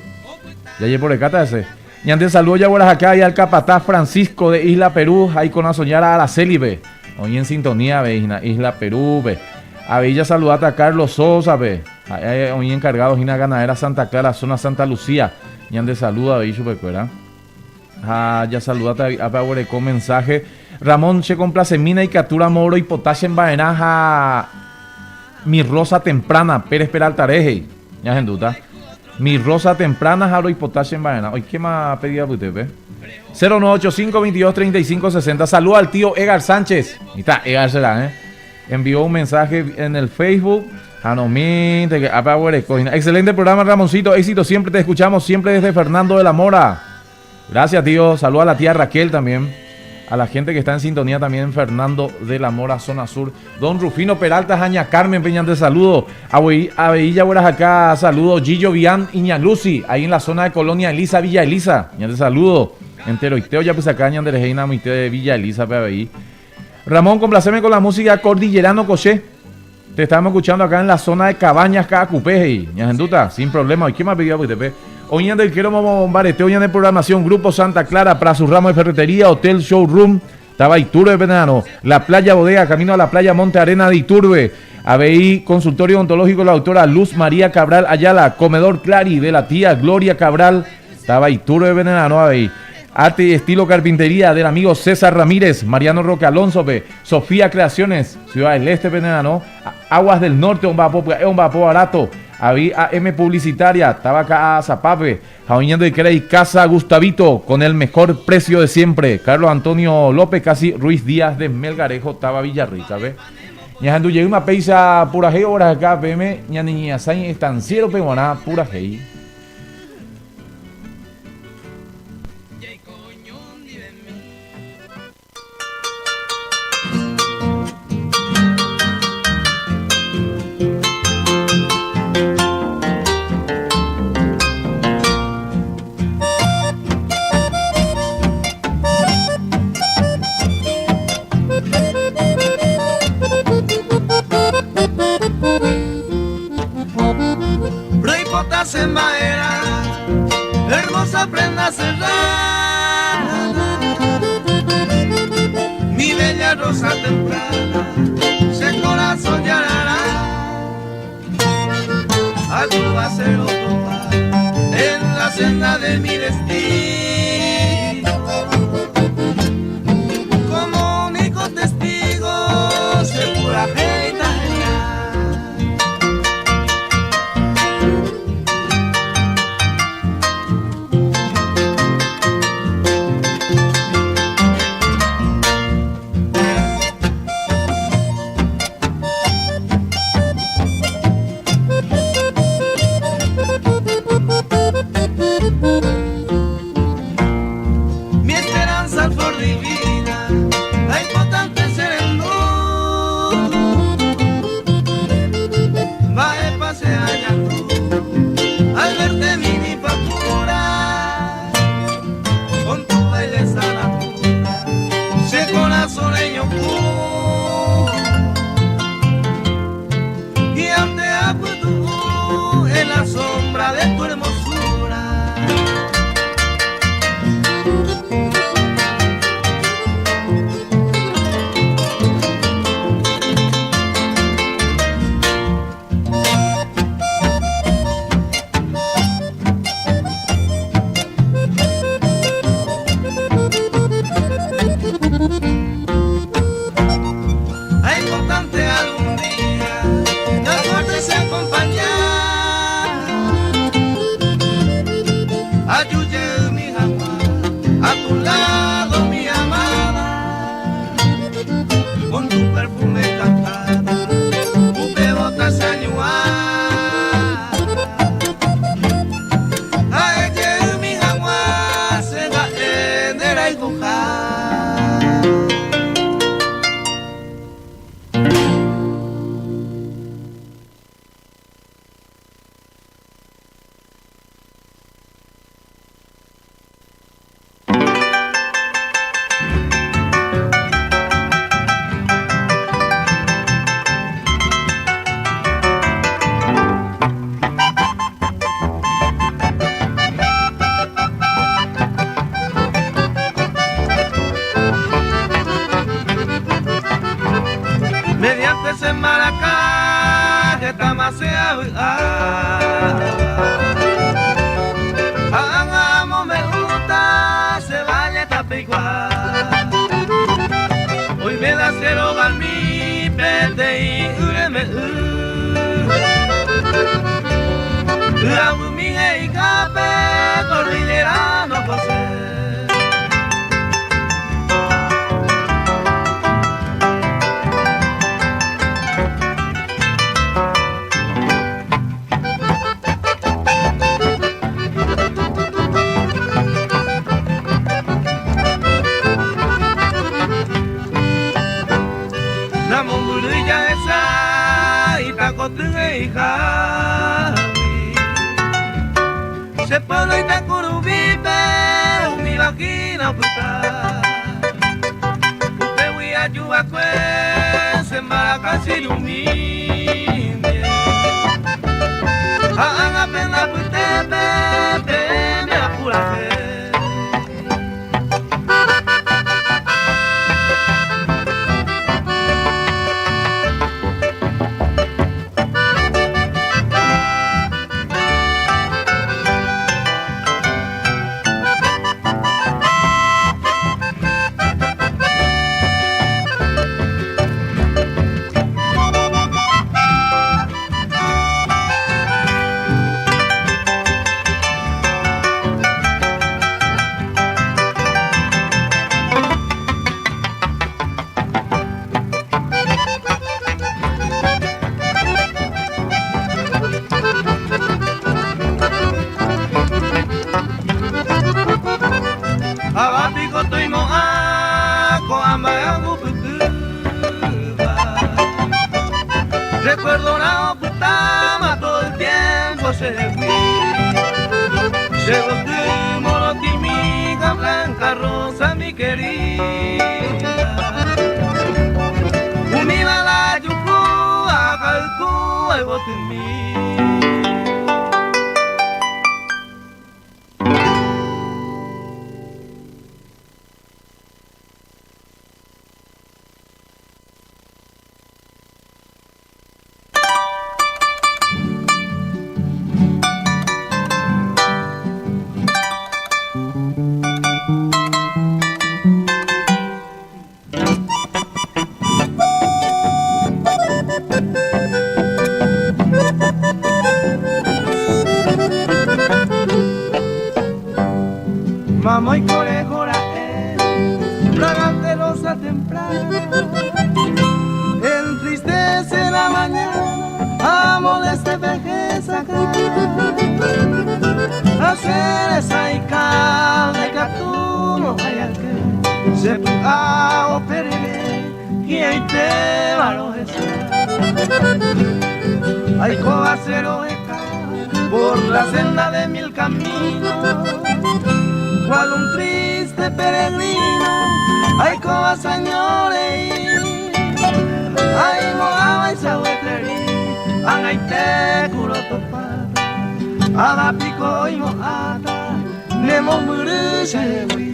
Ya llevo por acá ese. Ñande saludo ya buenas acá y al capataz Francisco de Isla Perú, ahí con a soñar a Araceli, ve. Hoy en sintonía, ve, Isla Perú, ve. A Villa saludate a Carlos Sosa, ve. Hoy encargado, Gina Ganadera Santa Clara, zona Santa Lucía. Ñande saluda, ve, chupecuera. Ah, ya saludate a con mensaje. Ramón se complace mina y captura moro y potasio en Baenaja. Mi rosa temprana, Pérez Peralta Areje. Ya genduta. Mi rosa temprana, jaro y potasio en Baena. Hoy, ¿qué más pedía usted, ve? 0985 22 35 60. Saluda al tío Egar Sánchez. Ahí está, Egar será, ¿eh? Envió un mensaje en el Facebook. Excelente programa, Ramoncito. Éxito, siempre te escuchamos, siempre desde Fernando de la Mora. Gracias, tío. Saluda a la tía Raquel también. A la gente que está en sintonía también, Fernando de la Mora, zona sur. Don Rufino Peralta, Jaña Carmen Peña, de saludo. A Beilla, buenas acá, saludo. Gillo Vian Iñalusi, ahí en la zona de Colonia Elisa, Villa Elisa. Ña de saludo. Entero Iteo, ya pues acá, Ñan de Villa Elisa, ahí. Ramón, complaceme con la música Cordillerano Coché. Te estamos escuchando acá en la zona de Cabañas, Caacupé, Ñajenduta, sin problema. ¿Y qué más pidió usted? Oñan del Quiero Bombarete, Oñan de programación, Grupo Santa Clara, para su ramo de ferretería, Hotel Showroom, Taba Iturbe, Venano, La Playa Bodega, camino a la playa Monte Arena de Iturbe, ABI, Consultorio Ontológico, la doctora Luz María Cabral Ayala, Comedor Clari de la tía Gloria Cabral, Taba Iturbe, Venano, ABI. Arte y estilo carpintería del amigo César Ramírez, Mariano Roque Alonso, B, Sofía Creaciones, Ciudad del Este, Veneno, Aguas del Norte, un vapo barato, AM Publicitaria, Tabaca Zapape, Javiñando de Crey, Casa Gustavito, con el mejor precio de siempre. Carlos Antonio López, casi Ruiz Díaz de Melgarejo, Taba Villarrica, ¿ve? Ñajandu una peisa pura horas acá, PM, ñaniña estanciero peguaná, pura Hermosa prenda cerrada, mi bella rosa temprana, ese corazón llorará, a tu acero en la senda de mi destino, como único testigo se pura sombra de tu hermosura. Es importante algún día la suerte se acompañar. Ayuye mi agua, a tu lado mi amada, con tu perfume cantado, upe botas Aye mi agua, se va en el Mediante ese maracá que tamasea Hagamos me gusta se vaya tapigua. Hoy me da cero mi pete y ureme La mi y cape cordillera no posee. La mongolilla esa y tacote hija. Se pone y tacurubi, pero mi vagina puta. Usted voy a ayudar se embaraca sin humilde. Hagan pena usted, pepe, me apura. Abatico toimo ako amago putuba. Recuerdo la oputama todo el tiempo se fui. Llegó tu morotimiga blanca rosa mi querida. Unida la yuku agalku ay botimi. Mamá y colegora fragante rosa temprana, entristece la mañana, amo de este vejez acá. Hacer esa ica de catuno que se puga o perere y ahí te valo Ay, acero por la senda de mil caminos, cual un triste peregrino, ay, coa señores, ay, moaba y sahueteri, ay, te curo topar, Ava piko oimo'ãta ne mombyry chehegui.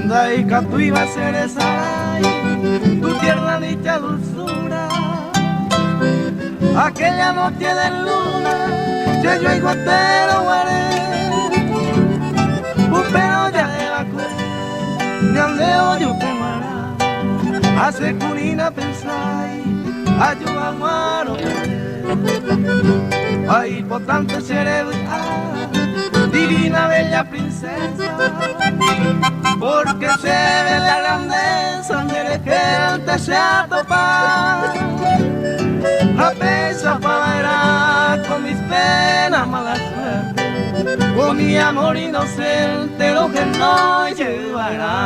Ndaikatúiva che resarái tu tierna dicha dulzura Aquella noche de luna che joaiguetérõ guare Upérõ ja'eva'ekue ñande ojupe g̃uarã Ha che kurina pensái aju hag̃ua roperde Aipotánte che revy'a divina bella princesa Porque chéve la grandeza nderehénte che atopa Ha péicha opava'erã con mis penas mala suerte Con mi amor inocente rohenói jeyva'erã.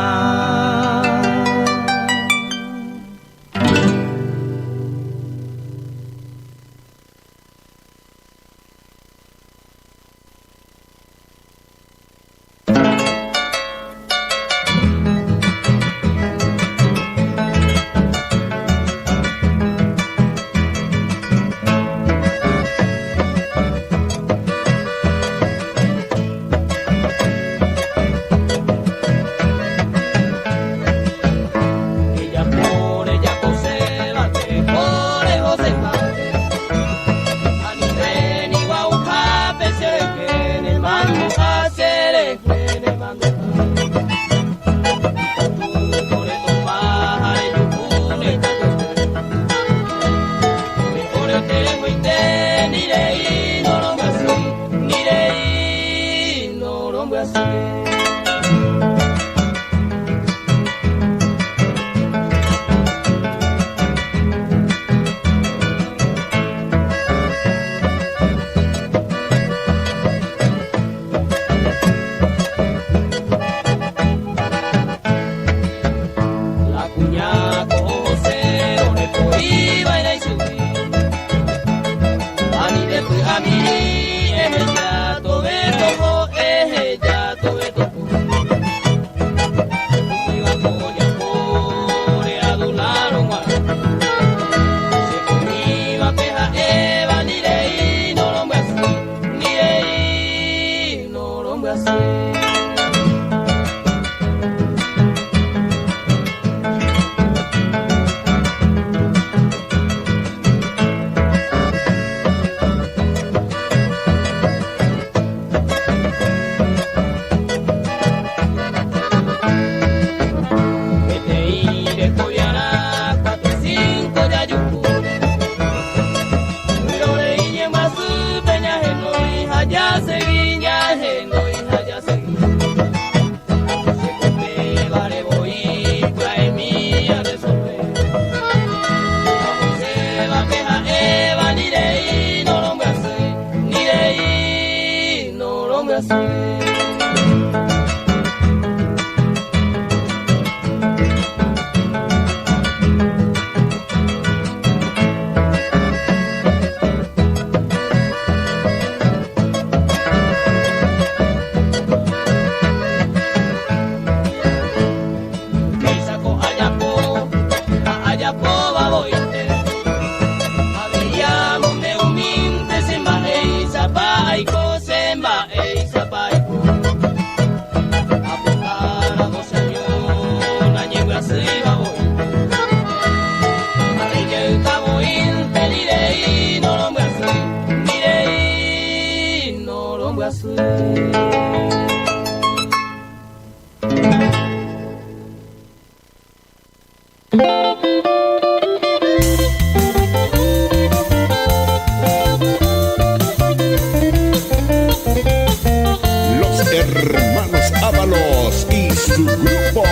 Hermanos Ábalos y su grupo.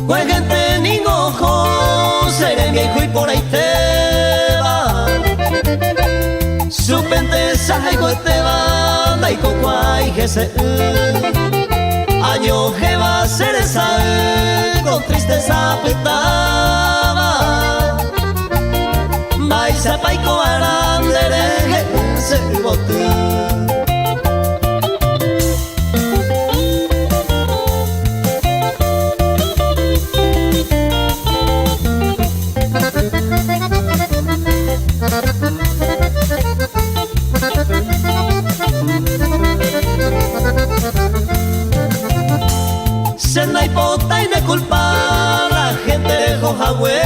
Jueguente ningo seré viejo y por ahí te va. Supente sajaigo te va, daiko cuai gese. Año jeva cereza, con tristeza petaba. Baisa paiko arandere se bote. Senda y pota y de culpa la gente de Jojagüe.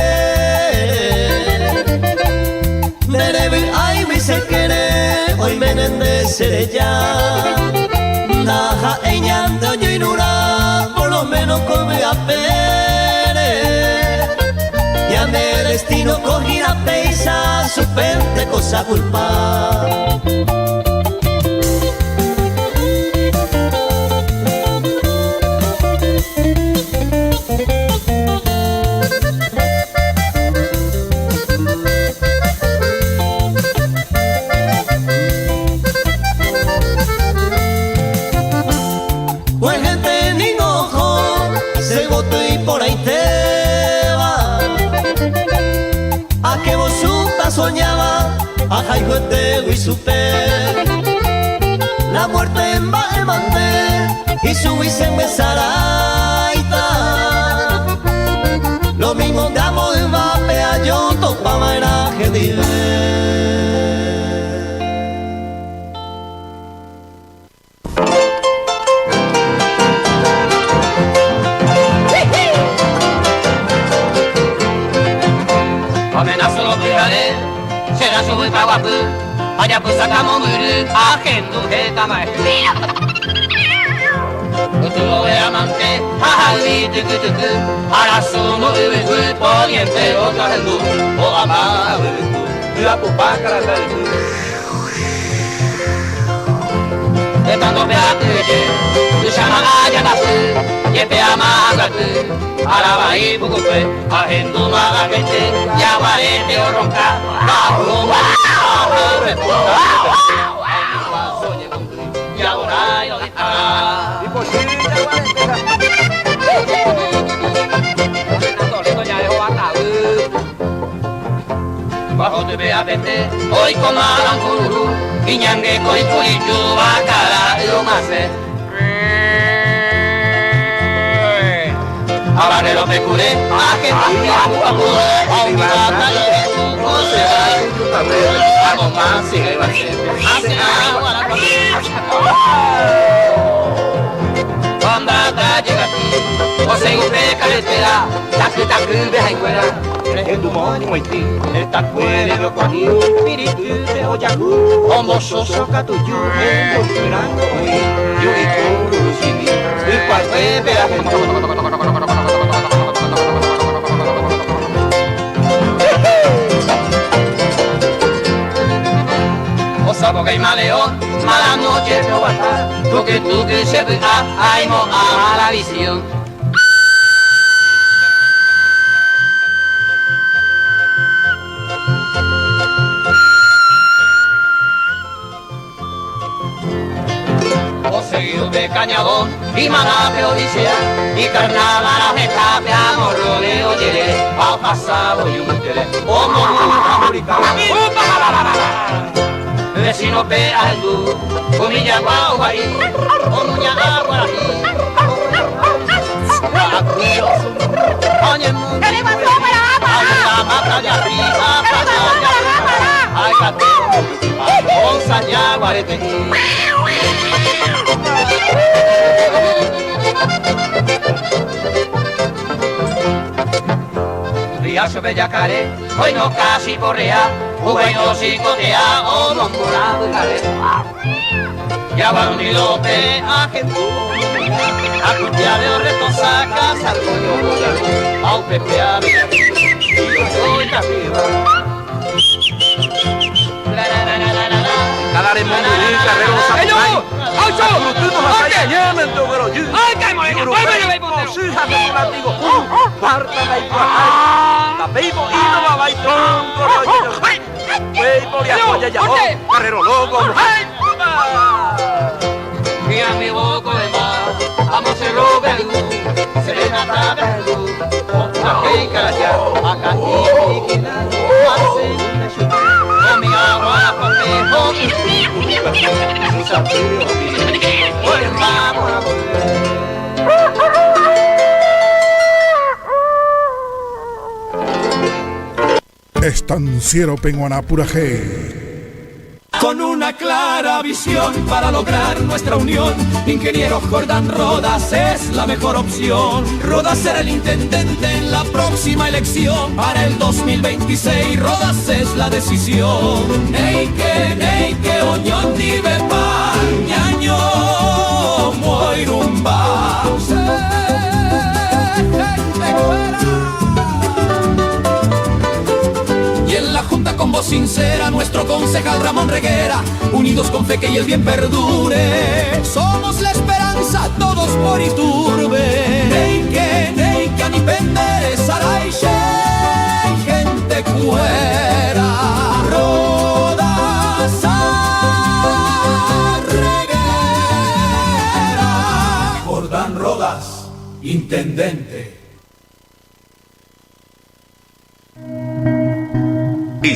Derebe ay mi se quiere, hoy menende seré ya. Naja eñan de oño y nura, por lo menos come a pere. Ya me destino cogida peisa, su pente cosa culpa. Gente ni ojo, se botó y por ahí te va. A que vos suta soñaba, a jaijo te y supe. La muerte en mande y su y se me saraita. Lo mismo de amo de va, yo topaba era jedive. Amenazo lo cuidaré, será su guapu, allá pues sacamos ajendu jeta maestría. de amante, jajawi tuku tuku, arasu no ubu poniente o trajendu, o ama ubu, uapupa carakalku. De tanto peatuje, ushama ayanasu, yepe ama agaku, arabai bukupe, ajendu magakete, yaguarete o ronca, kahu, Bajo te vea vete, hoy comaran cururu, iñangue coi cuichu, bacala, lo mase. Ahora lo pecure, a que a ti, o según de carretera, tacu tacu de jaicuera. Endumonio etakuere lokoani piritu de oyaku omososo katuyu endurango yuikuru sini ikuarpe Osabo que maleo, mala noche no va a tuque se a ay mo a la visión. De cañadón y manape odisea y carnaval a getafe amor le oyere ha pasado y un tele o vecino pe aldu humilla guau guari o muña agua Riacho Bellacare, hoy no casi porrea, no psicotea, o mongola Ya va un lope a Jesús, a cutia de reto saca, salgo yo voy a au pepe a y yo soy arriba. Remombyry carrero osapukái, Akuruty ndohasái añémente oguerojy, Hi'urupéi pochy ha katu latigo hũ, Marta ndaipu'akái, Tapéi po'i ndovavái tronco re ojejoky, Upéi poriahu ojejaho, Carrero loco omohãi. Estanciero peguarã purahéi. Con una clara visión para lograr nuestra unión, Ingeniero Jordán Rodas es la mejor opción. Rodas será el intendente en la próxima elección. Para el 2026, Rodas es la decisión. Neike, neike, oñondivepa, ñaño, moirũmba. Y en la junta con voz sincera, nuestro concejal Ramón Reguera, unidos con fe que el bien perdure. Somos la esperanza, todos por Iturbe. Neike, neike, ani pende, sarai, gente cuera. Rodas Reguera. Jordán Rodas, intendente.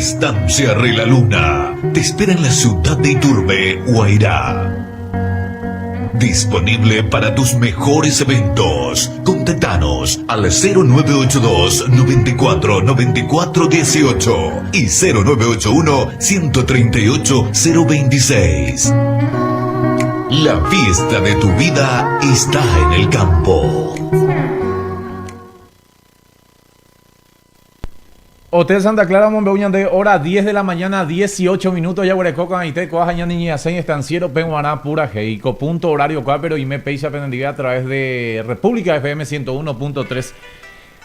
Estancia Re la Luna te espera en la ciudad de Iturbe, Guairá. Disponible para tus mejores eventos. Contactanos al 0982 94 94 18 y 0981 138 026. La fiesta de tu vida está en el campo. Hotel Santa Clara omombe'u ñande hora 10 de la mañana 18 minutos jaguereko ko'ag̃aite ko'ág̃a ñane ñe'asẽi estanciero peguarã purahéi ko punto horario kua pero ime péicha penendive a través de República FM 101.3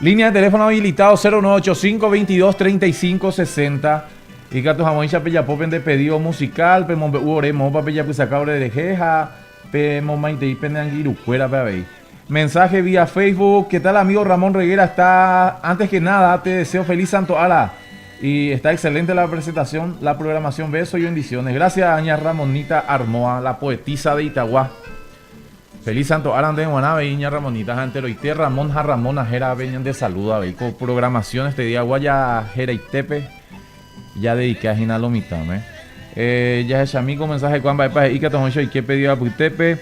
Línea de teléfono habilitado 0985 22 35 60 ikatu hag̃uáicha pejapo pende pedido musical pemombe'u ore moõpa pejapysaka ore rehe ha pemomaitei pene angirũkuérape avei. Mensaje vía Facebook, ¿Qué tal amigo Ramón Reguera? Está, antes que nada, te deseo feliz Santo Ara. Y está excelente la presentación, la programación. Besos y bendiciones. Gracias, Aña Ramonita Armoa, la poetisa de Itagua. Feliz Santo Ara de Guaná, Iña Ramonita, enteroite Ramón ha Ramona Jera Beñan de saluda, con programación este día Guaya Jera Itepe. Ya dediqué a Gina lo mitad, ¿eh? eh ya es amigo mensaje cuando va a Ica y qué pedido a Putepe.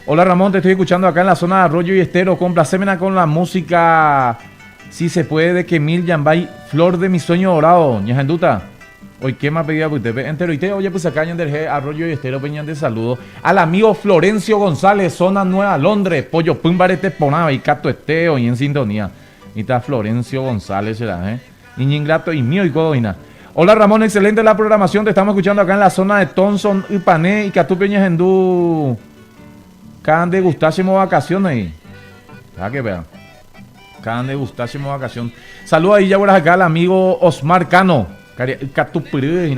Hola Ramón, te estoy escuchando acá en la zona de Arroyo y Estero. Complacémena con la música. Si se puede, de Kemil Yambay, Flor de mi sueño dorado. Ñajenduta. Hoy qué más pedía Putepe. Entero y te oye, pues acá en Arroyo y Estero Peñan de saludo. Al amigo Florencio González, zona Nueva Londres. Pollo Pumbarete Ponaba y Cato Esteo y en sintonía. Y está Florencio González, será, ¿eh? Iñingrato y mío y codoina. Hola Ramón, excelente la programación. Te estamos escuchando acá en la zona de Thompson, Ypané y Catupeña Hendú. Can de gustásimo vacaciones ahí. Ah, que vean. Can de gustásimo vacación. Saludos ahí ya por acá al amigo Osmar Cano. Catupirú,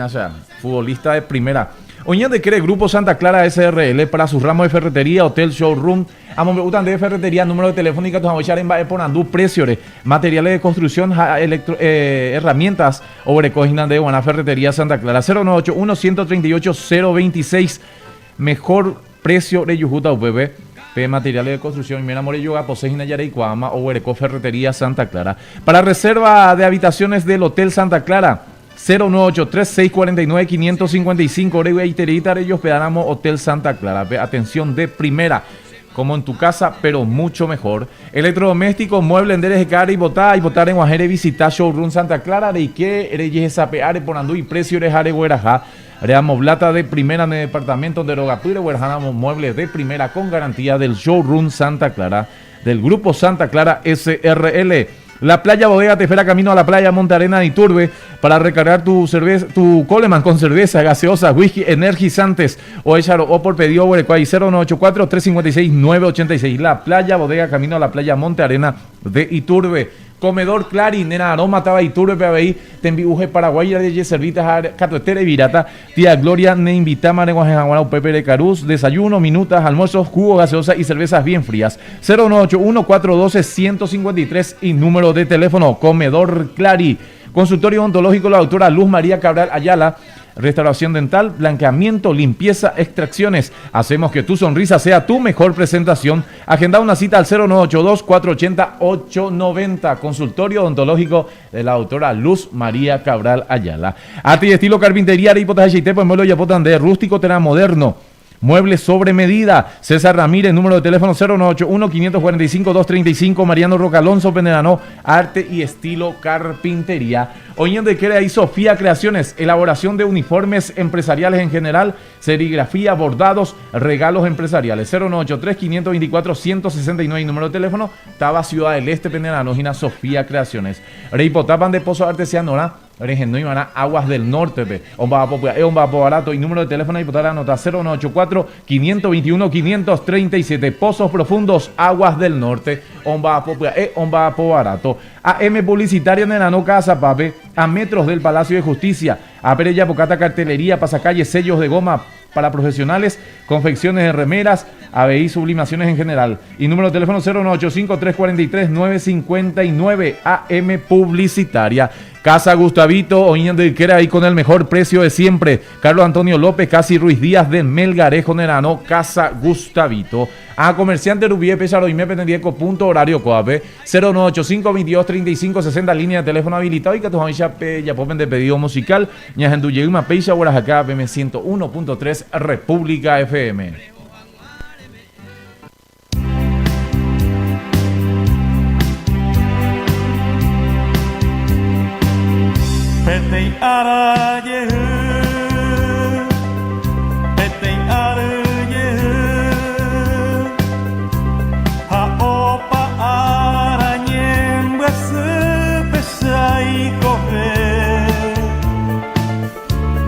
futbolista de primera. Oña de cree Grupo Santa Clara SRL para su ramo de ferretería, hotel, showroom. Amombe'u de ferretería, número de teléfono ikatu hag̃uáicha remba'e porandu, preciore, materiales de construcción ha electro, eh, herramientas oguereko hína nde guarã Ferretería Santa Clara 0981 138 026 mejor precio rejuhúta upépe pe materiales de construcción oiméramo rejogapose hína jareikuaáma oguereko Ferretería Santa Clara para reserva de habitaciones del Hotel Santa Clara 0983 649 555 oregueaitereíta rejospedáramo Hotel Santa Clara pe atención de primera como en tu casa pero mucho mejor Electrodoméstico mueble nde reheka reipota aipota reg̃uahẽ revisita Showroom Santa Clara reike rejehesape'a reporandu iprecio reha regueraha reamoblata de primera ne departamento nde rogapy regueraháramo mueble de primera con garantía del Showroom Santa Clara del Grupo Santa Clara SRL. La Playa Bodega te espera camino a la playa Monte Arena de Iturbe para recargar tu cerveza, tu Coleman con cerveza, gaseosa, whisky, energizantes o echar o por pedido Huerecuay 0984 356 986. La Playa Bodega camino a la playa Monte Arena de Iturbe. Comedor Clari, nérã aroma táva Iturbe-pe avei, tembi'uhe Paraguái rejeservíta ha katuete reviráta. Tía Gloria neinvitáma reguahẽ hag̃ua upépe rekaru, desayuno, minutas, almuerzos, jugo, gaseosa y cervezas bien frías. 0981 412 153 y número de teléfono. Comedor Clari. Consultorio Odontológico la doctora Luz María Cabral Ayala. Restauración dental, blanqueamiento, limpieza, extracciones. Hacemos que tu sonrisa sea tu mejor presentación. Agenda una cita al 0982 480 890. Consultorio odontológico de la doctora Luz María Cabral Ayala. Arte y estilo carpintería, Aripotajacheite, Pueblo Yapotan de rústico, terá moderno. Muebles sobre medida. César Ramírez, número de teléfono 0981-545-235. Mariano Roca Alonso, Penerano, Arte y Estilo Carpintería. Hoy de Crea y Sofía Creaciones, elaboración de uniformes empresariales en general, serigrafía, bordados, regalos empresariales. 0983-524-169, número de teléfono, Taba Ciudad del Este, Penerano, Gina Sofía Creaciones. Reipotapan de Pozo Artesiano, Rehenóivarã Aguas del Norte-pe, omba'apo pya'e, omba'apo barato, inúmero de teléfono aipota anota 0184 521 537, Pozos Profundos, Aguas del Norte, omba'apo pya'e, omba'apo barato. AM Publicitaria Nerano Caazapápe, a metros del Palacio de Justicia, Ápe rejapokáta cartelería, pasacalle, sellos de goma para profesionales, confecciones de remeras, avei sublimaciones en general. Y número de teléfono 0985 343 959 AM Publicitaria. Casa Gustavito, Oiñan de Iquera ahí con el mejor precio de siempre. Carlos Antonio López, Casi Ruiz Díaz de Melgarejo Nerano, Casa Gustavito. A comerciante Rubié Pesaro y Penendieco punto horario coape 0985 22 35 60 línea de teléfono habilitado y que tu pe ya popen de pedido musical. Ñahendu jeýma péicha Guarajaka PM 101.3 República FM. Peteĩ ára jey, peteĩ áry jey, ha opa ára ñembyasýpe che aikove.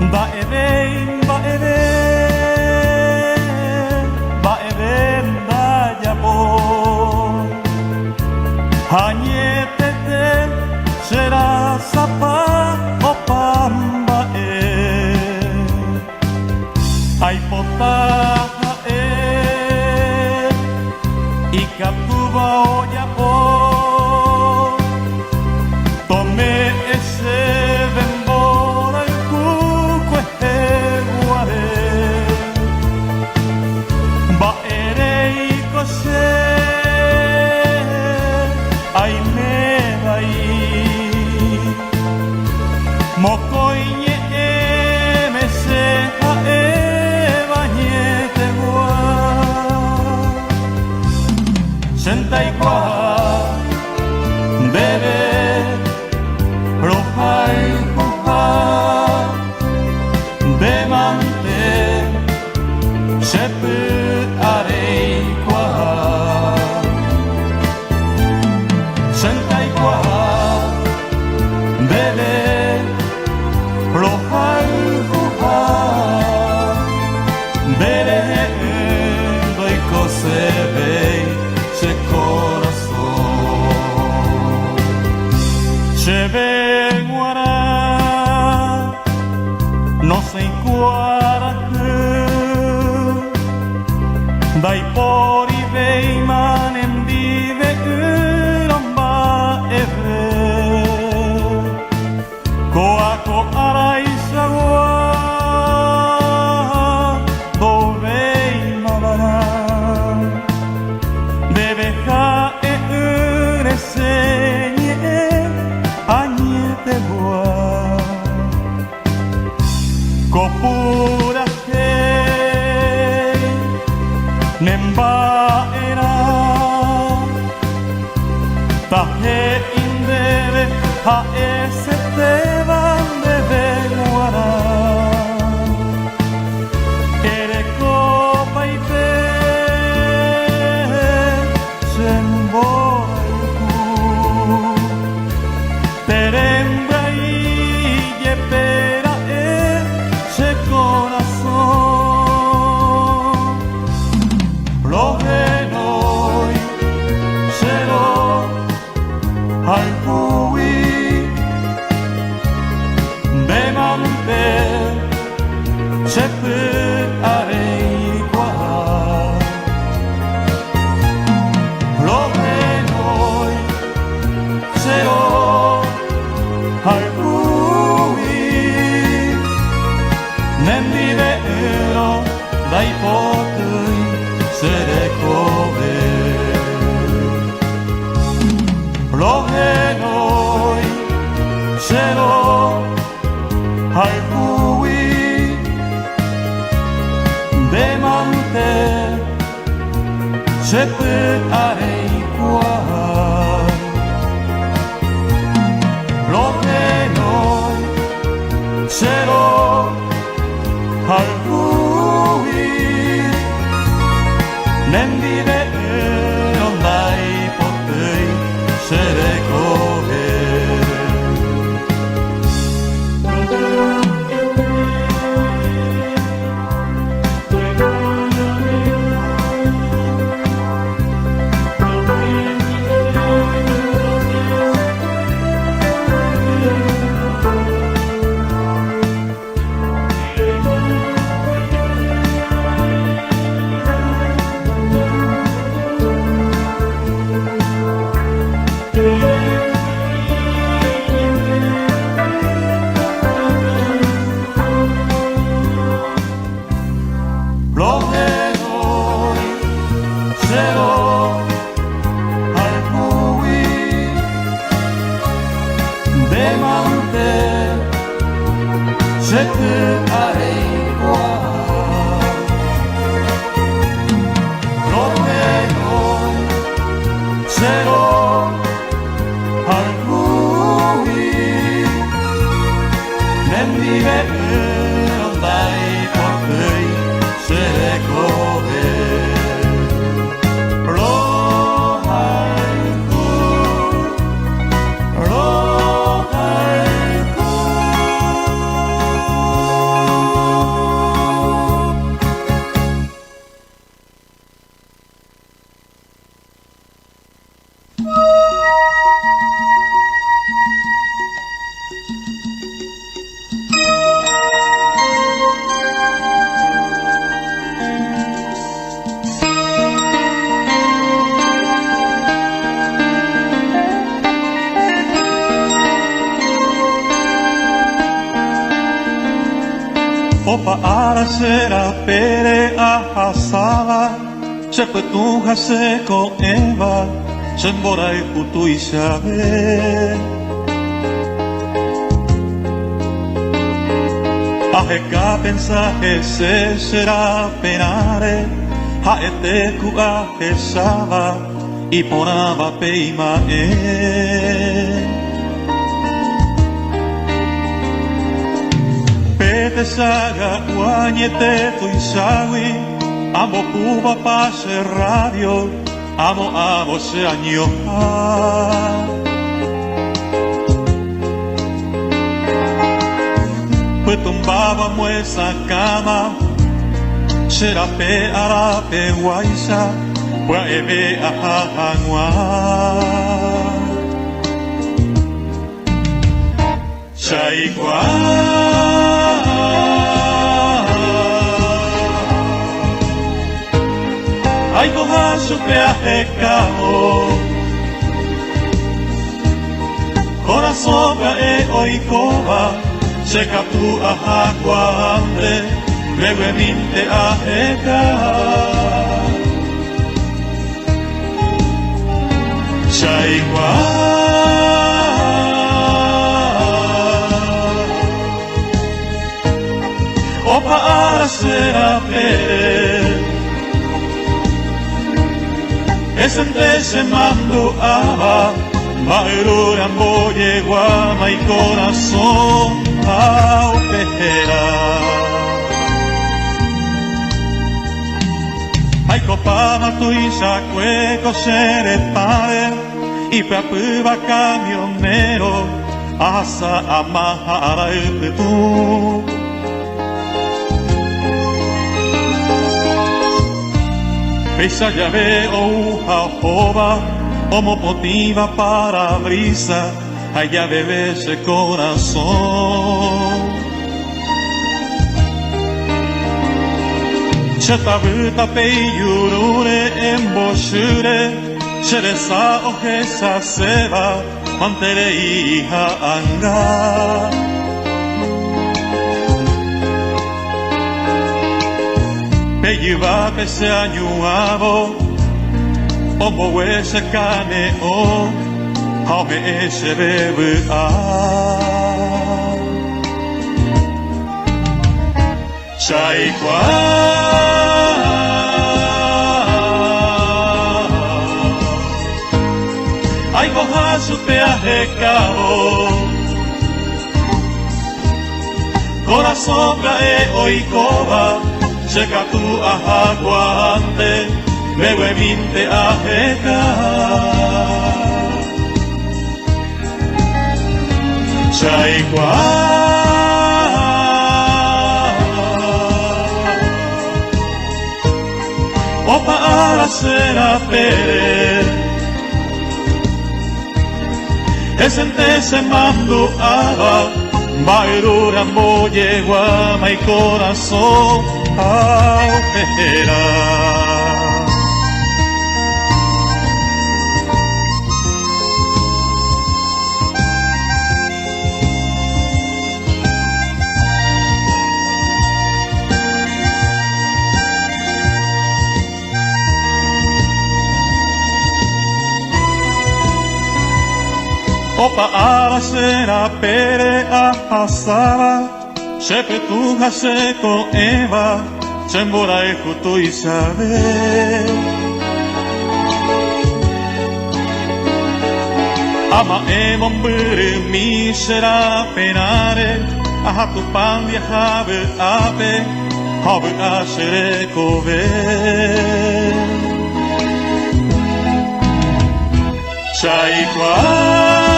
Mba'eve, mba'eve, mba'eve ndajapo. Añetete che rasapa opa mba'e. Aipota ha'e ikatúva ojapo. Tome'ẽ chéve mborayhu kuehe guare. Mba'éreiko che aime vai. Mokõi ñe'ẽme che ha'éva añetegua. Che ndaikuaa ndéve rohayhuha, nde mante che py'a reikuaa. Che ndaikuaa ndéve rohayhuha, nde rehe'ỹ ndoikosevéi che korasõ. Chéve g̃uarã nosẽi kuarahy, ndaiporivéima nendive ỹrõ mba'eve. Ko'a ko araichagua ndovéimavarã. Ndéve ha'e'ỹre che ñe'ẽ añetegua. Ko purahéi ne mba'erã. Tahe'i ndéve ha'esetéva ndéve g̃uarã. Erekopaite che mborayhu. Terembyai jepe ra'e che korasõ. Rohenói che rohayhu. Che py'a reikuaa. Rohenói che rohayhúgui. Nendive ỹrõ ndaipotýi che rekove. Rohenói che rohayhúgui. Nde mante che py'a reikuaa. Rohenói che rohayhúgui. Nendive ỹrõ ndaipotýi che rekove. Rohenói che rohayhúgui. Nde mante che py'a reikuaa. Rohenói che rohayhúgui. Nendive ỹrõ ndaipotýi che rekove. Rohayhu, rohayhu. Opa ára che rapére ahasáva, che pytũ ha che ko'ẽva, che mborayhu tuichave. Aheka pensa hese che raperãre, ha'ete ku ahecháva iporãva pe ima'ẽ. Pe techaga'u añete tuichágui ambopúvapa che radio amo'ãvo che añoha. Pytũmbáva moesakãva che rape arapeguáicha pya'eve aha hag̃ua. Che aikuaa. Aikoha chupe ahekávo. Korasõ pya'e oikóva, che katu ahakuaánte, mbeguemínte aheka. Che aikuaa. Opa ára che rapére. Hesente che mandu'áva, mba'yrúre ambojeguáma ikorasõ ha upe héra. Aikopáma tuichakue ko che retãre, ipyapýva camionero, ahasa ama ha ára ypytũ. Péicha jave ou ha ohóva, omopotĩva parabrisa ha ijaveve che korasõ. Che tavy tape ijurúre embochýre che resa ohechaséva manterei ha'anga. Pe jyvápe che añuãvo ombogue che kane'õ ha ome'ẽ chéve vy'a. Che aikuaa aikoha chupe ahekávo Korasõ pya'e oikóva che katu ahakuaánte mbeguemínte aheka. Che aikuaa opa ára che rapére Hesente che mandu'áva mba'yrúre ambojeguáma ikorasõ ha upéra. Opa ára che rapére ahasáva, che pytũ ha che ko'ẽva, che mborayhu tuichave. Ama'ẽ mombyrymi che raperãre, aha Tupã ndiaha vy'ápe. Ha ovy'a che rekove. Che aikuaa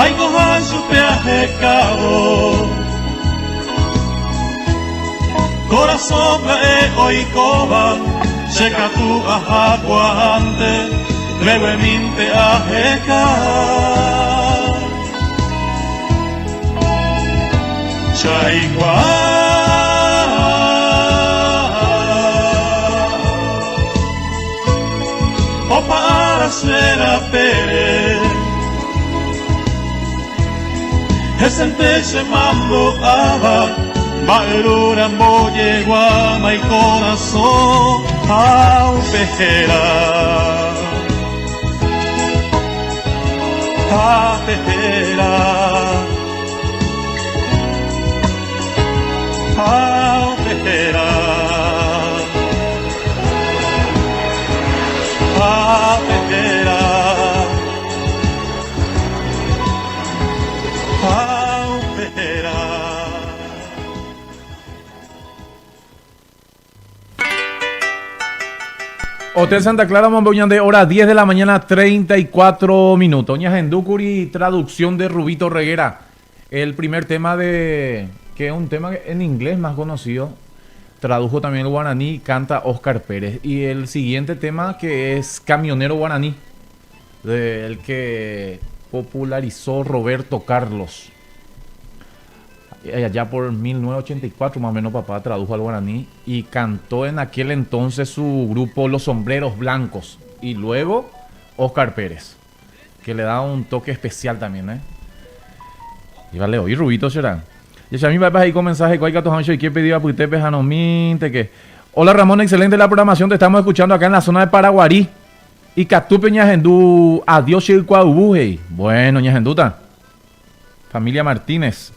aikoha chupe ahekávo. Korasõ pya'e oikóva che katu ahakuaánte. Mbeguemínte aheka. Che aikuaa. Opa ára che rapére. Hesente che mandu'áva mba'yrúre ambojeguáma ikorasõ ha upe héra. Ha pe héra. Ha upe héra. Ha pe héra. Hotel Santa Clara omombe'u ñande hora 10 de la mañana 34 minutos. Ñahendúkuri traducción de Rubito Reguera. El primer tema de que es un tema en inglés más conocido, tradujo también el guaraní, canta Oscar Pérez. Y el siguiente tema que es Camionero Guaraní, del que popularizó Roberto Carlos. Allá por 1984 más o menos papá tradujo al guaraní y cantó en aquel entonces su grupo Los Sombreros Blancos. Y luego Oscar Pérez, que le da un toque especial también, ¿eh? Y vale, oí Rubito será. Y a mí va ahí con mensaje, que Hola Ramón, excelente la programación, te estamos escuchando acá en la zona de Paraguarí. Ikatúpe ñahendu Adiós che ykuayvu he'i. Bueno, ñahendúta. Familia Martínez.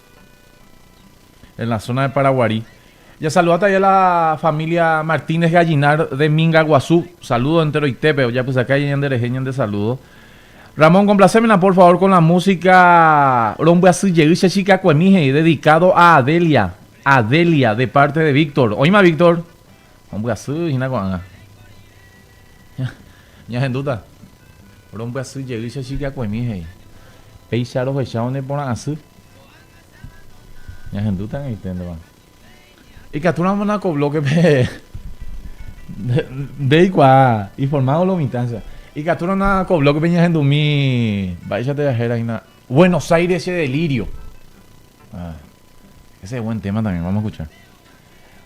En la zona de Paraguarí. Jasaludáta ya la familia Martínez Gallinar de Minga Guasu. Saludo enteroitépe. Ojapysaka ñande rehe ñande saludo. Ramón, complacémela por favor con la música Rombyasy jey che chikakuemi he'i, dedicado a Adelia. Adelia, de parte de Víctor. Oĩma Víctor? Ombyasy hína ko'ág̃a. Ñahendúta. Rombyasy jey che chikakuemi he'i. Péicha rohechávo ne porã asy. Ñahendúta ag̃aiténtema. Ikatúramona ko bloque-pe nde eikuaa informado lo mitãcha. Ikatúramona ko bloque-pe ñahendumi mba'éicha te héra hína Buenos Aires che delirio. Ah, ese es buen tema también, vamos a escuchar.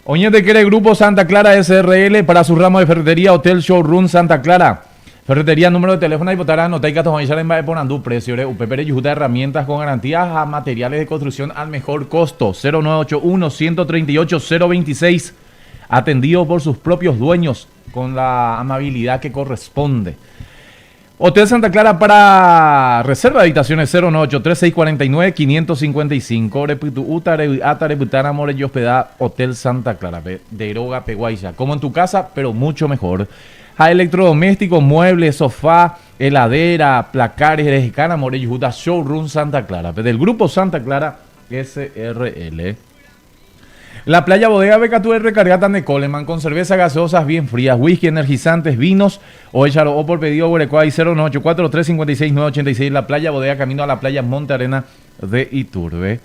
Oñete quiere Grupo Santa Clara SRL para su ramo de ferretería, Hotel Showroom Santa Clara. Ferretería, número de teléfono y botará anota y cato en Baeponandú, precio de UPP y herramientas con garantías a materiales de construcción al mejor costo. 0981 138 026. Atendido por sus propios dueños con la amabilidad que corresponde. Hotel Santa Clara para reserva de habitaciones 098 649 555 Repitu Atare More y hospeda Hotel Santa Clara de Peguaysa. Como en tu casa, pero mucho mejor. A electrodomésticos, muebles, sofá, heladera, placares, Cana More y Showroom Santa Clara. Del grupo Santa Clara SRL. La playa Bodega Becatú recargata de Coleman con cerveza gaseosas bien frías, whisky, energizantes, vinos o échalo o por pedido Guarecoa y 0984 356 986 La playa Bodega camino a la playa Monte Arena de Iturbe.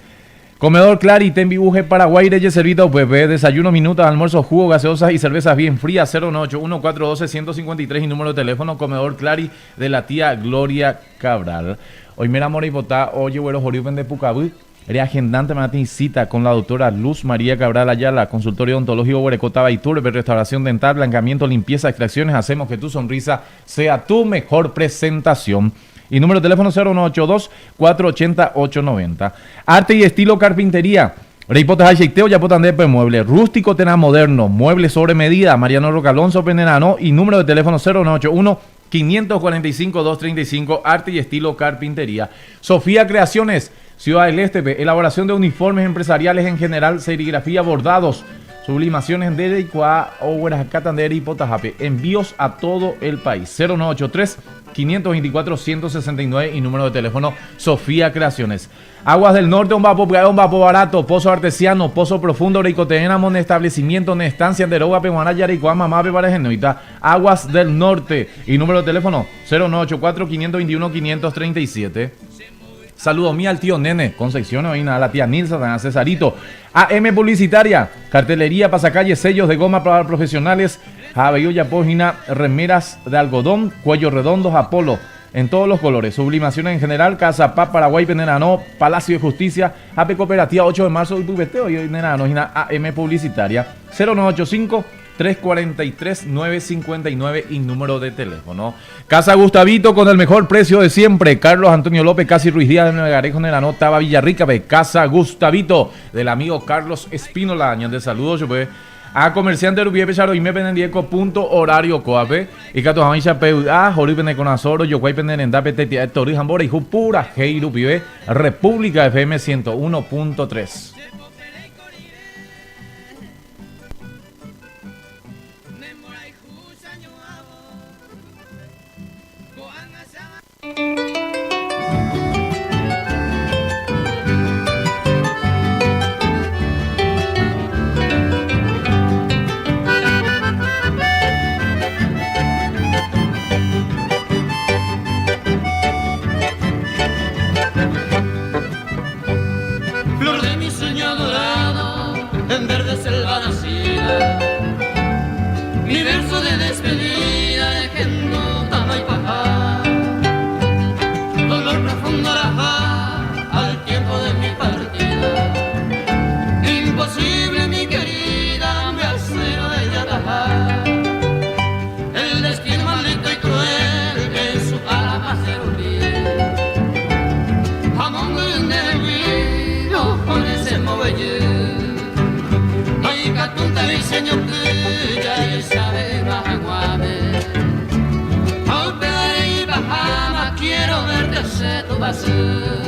Comedor Clary, Tenbibuje, Paraguay, Reyes Servita, UPP, desayuno, minutas, almuerzo, jugo, gaseosas y cervezas bien frías, 098 1412 153 y número de teléfono, Comedor Clary de la tía Gloria Cabral. Hoy mira amor y botá, oye, güero, joriupen de Pucabú. Reagendante Martín cita con la doctora Luz María Cabral Ayala, consultorio odontológico Huerecota Baiturbe, restauración dental, blanqueamiento, limpieza, extracciones. Hacemos que tu sonrisa sea tu mejor presentación. Y número de teléfono 0182 480 890. Arte y estilo carpintería. Reipotas Aceiteo, Yapotandepe, mueble rústico, tena moderno, mueble sobre medida, Mariano Roca Alonso Penerano y número de teléfono 0181 545 235, arte y estilo carpintería. Sofía Creaciones, Ciudad del Este, elaboración de uniformes empresariales en general, serigrafía, bordados, sublimaciones de Icua, y Potajape. Envíos a todo el país. 0983 524 169 y número de teléfono Sofía Creaciones. Aguas del Norte, un vapo, un vapo barato, pozo artesiano, pozo profundo, Ricotenamo, establecimiento, estancia de Roga, Peguana, Yaricoa, Mamape, Parejenoita. Aguas del Norte y número de teléfono 0984 521 537. Saludos mía al tío Nene, Concepción Oína, a la tía Nilsa, a Cesarito. AM Publicitaria, cartelería, pasacalle, sellos de goma para profesionales, Javeyuya Pógina, remeras de algodón, cuello redondos, Apolo, en todos los colores. Sublimaciones en general, Casa Pa, Paraguay, Penerano, Palacio de Justicia, AP Cooperativa, 8 de marzo, y y Nerano, AM Publicitaria, 0985 343 959 y número de teléfono. Casa Gustavito con el mejor precio de siempre. Carlos Antonio López, Casi Ruiz Díaz de Nueva Nerano, Taba Villarrica, Casa Gustavito del amigo Carlos Espínola. Años de saludos, yo pues. A comerciante Rubie Pecharo y me penendieco punto horario coape. Y cato jamisha peu a jori pene conazoro, yo cuay penenenda petetia tori jambora y pura heiru pibe. República FM 101.3. Flor de mi sueño dorado, en verde selva nacida, mi verso de despedida, dejando tama y paja, dolor profundo al tiempo de mi partida, imposible mi querida, me acero de atajar, el destino maldito y cruel que en su alma se Quiero verte hacer tu vacío.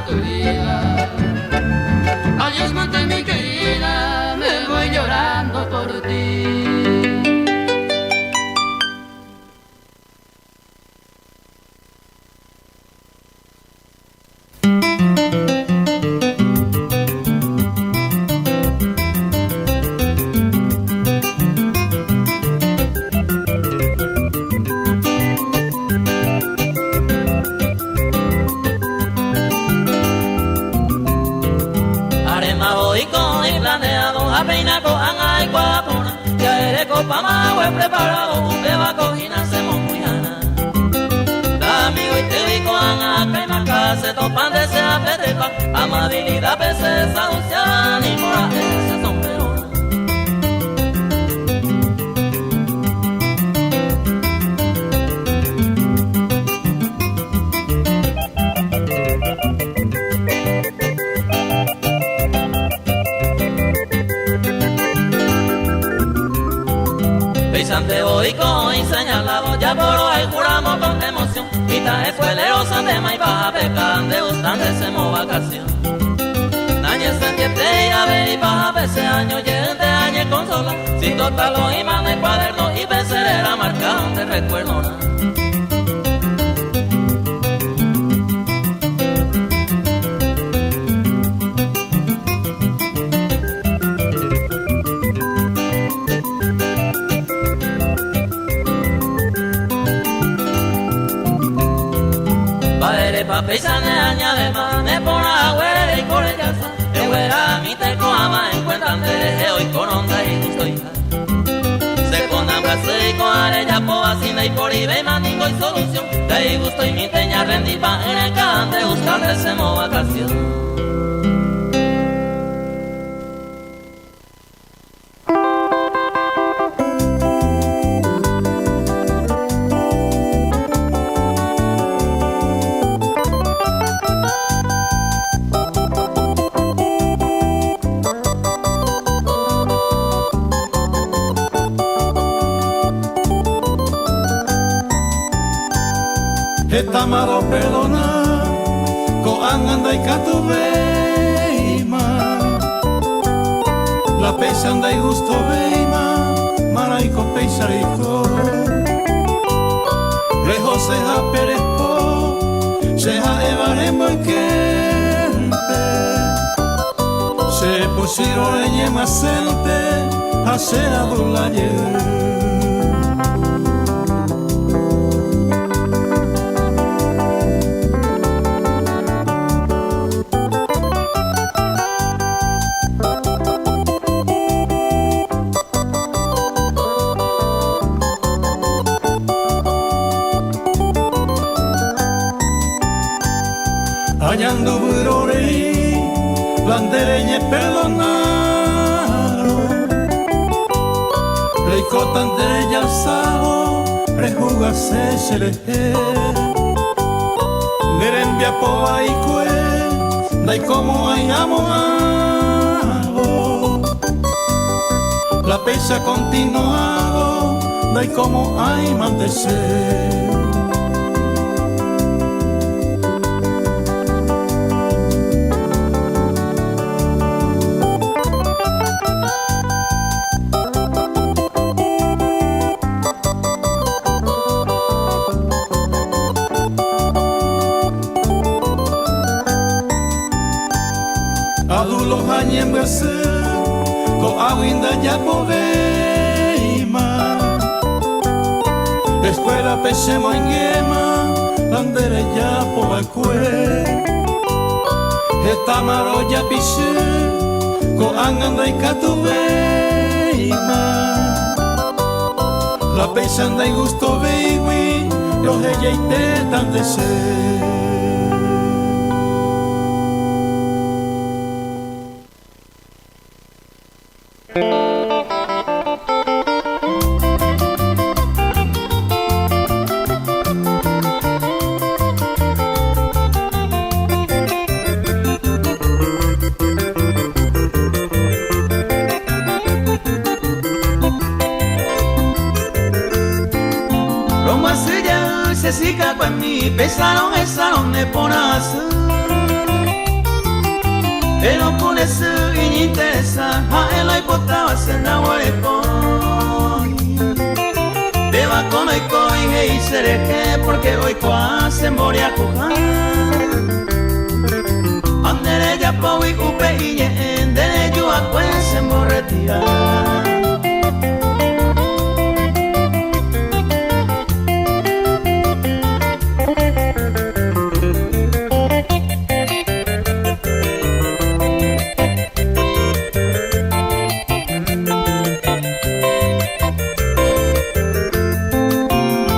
tu vida. Adiós, monte mi querida, me voy llorando por ti. Amabilidad pese esa ni ese sombrero. Pisante voy con y señalado, ya por hoy juramos con emoción. Pita escuelero, san de mai pa pecan de gustan de semo vacación. Nañe se entiende y a ver y pa ese año y de año consola. Si total lo iman en cuaderno y era marcado de recuerdo. Papeisane añade mane por agüere y por el yasa. Ehuera mi te coama encuentran de hoy con onda y gusto hija. Se con hambre se y con arella po y por ibe maningo y solución. De gusto y mi teña rendí pa en el cante buscar de semo vacación. Tamaro perdona ko'ág̃a ndaikatuvéima La pesa ndaigustovéima maraiko péichariko Rehoseha pereho che ha'éva remboykénte Che pochýrõ reñemyasẽnte ha che adulajey. Añandu vyrorei landereñe perdonaro Reikótante rejalsávo rehugase cherehe Nerembiapo vaikue ndaikomo'ãi amo'ãvo La péicha continuado ndaikomo'ãi mante che. Adulo hañembyasy ko'águi ndajapovéima Escuela-pe chemoingéma la nderejapova'ekue Hetáma rojapichy ko'ág̃a ndaikatuvéima La péicha ndaigustovéigui rohejaitétante che. Pensaron esa donde por hacer. Kunesi iñinteresa ha'e loipotáva che ndaguerekói. Péva ko ndoikói he'i che rehe porque oikuaa che mboriahuha. Ha nde rejapógui upe iñe'ẽ nde rejuakue che mborretira.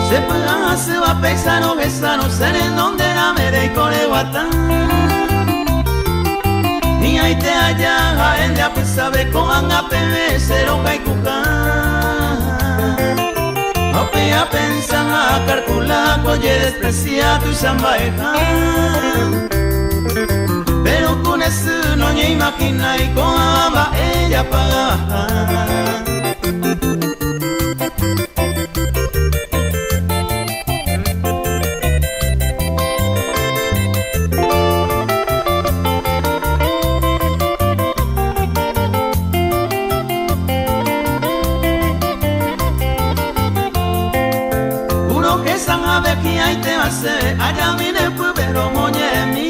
Che py'a hasýva péicharo hesarõ che renonderãme reiko reguata. Hi'ãite aja ha'e nde apysave ko'ág̃a peve che rohayhuha. Ha upéi apensa ha akalkula ko jedespresia tuicha mba'eha. Péro ku ne sy noñeimahinái ko'ãva mba'e japagavaha. Puro hesan ave hi'ãitéva chéve ajamíne pype romoñe'ẽmi.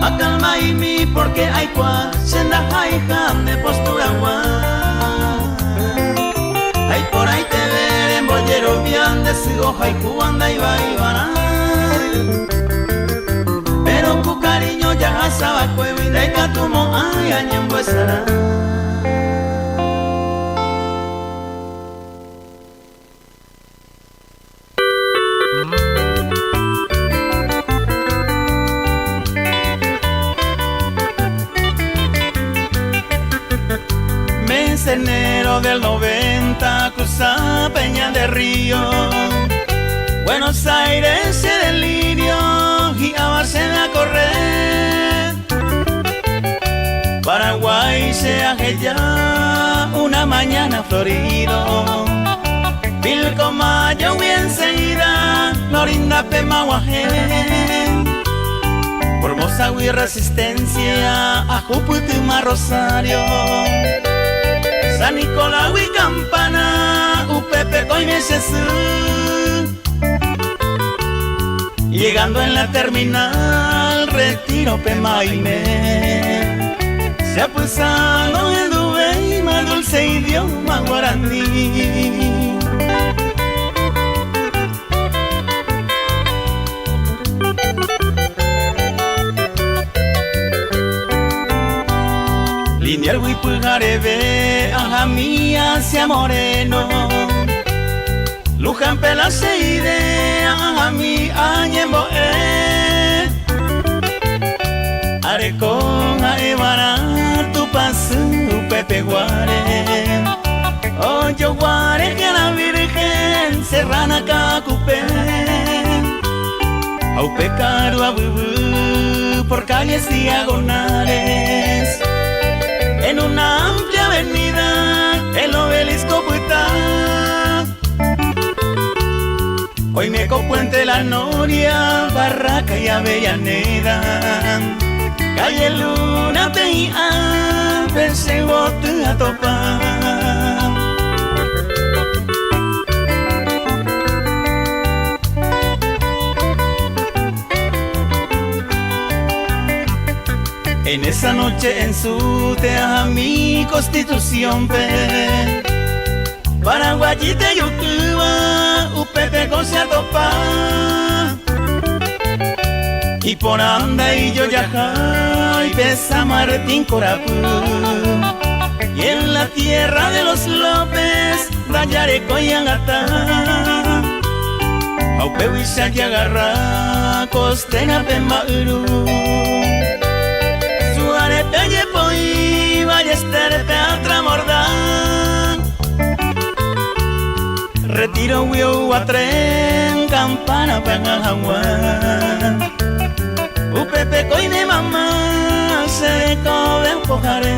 Akalma'imi porque aikuaa che ndaha'eiha nde posturagua. Ha iporãiteve rembojerovia nde sy ohayhúva ndaivaivarã. Péro ku kariño jahasa va'ekuégui ndaikatumo'ãi añemboesarã. Mes enero del 90 cruza Peña de Río Buenos Aires che delirio hi'ãva chéve akorre Paraguay che aheja una mañana florido Pilcomayo-gui enseguida Florinda-pe maguahẽ Formosa-gui Resistencia ahupytyma Rosario San Nicolás-gui Campana upépe oime che sy Llegando en la terminal Retiro-pe maime Che apysa nohenduvéima dulce idioma guaraní. Liniers-gui pyhareve ahami hacia Moreno Luján-pe la che idea ahami añembo'e Areko ha'evarã Tupãsy upépe guare Ojoguare che la Virgen Serrana Caacupé Ha upe karu avyvy por calles diagonales En una amplia avenida el obelisco pytã Oime ko Puente La Noria, Barraca y Avellaneda Calle Luna pe hi'ã pe che yvoty atopa. En esa noche en su te mi Constitución-pe Paraguayite jukýva upépe ko che atopa Iporã ndaijojahái pe San Martín korapy Y en la tierra de los López ndajarekói angata Ha upégui che ajagarra Costera-pe mba'yru Suárez-pe ajepoi Ballester-pe atraborda Retiro-gui oúva tren Campana-pe aha hag̃ua Upépe koine mama che rekove pohare.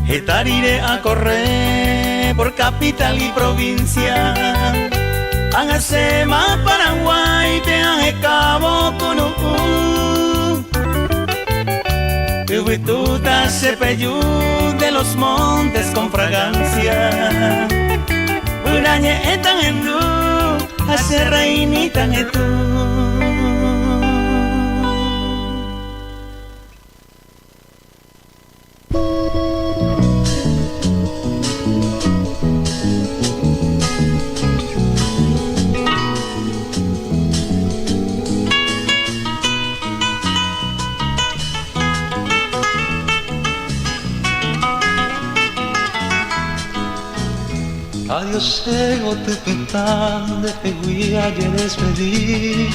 Heta rire akorre. Por capital y provincia. Hágase más Paraguay, te cabo con Tuta Chepeyú de los montes con fragancia. Urañe tan endú, hace reinita en Adiós ego te de ayer despedir.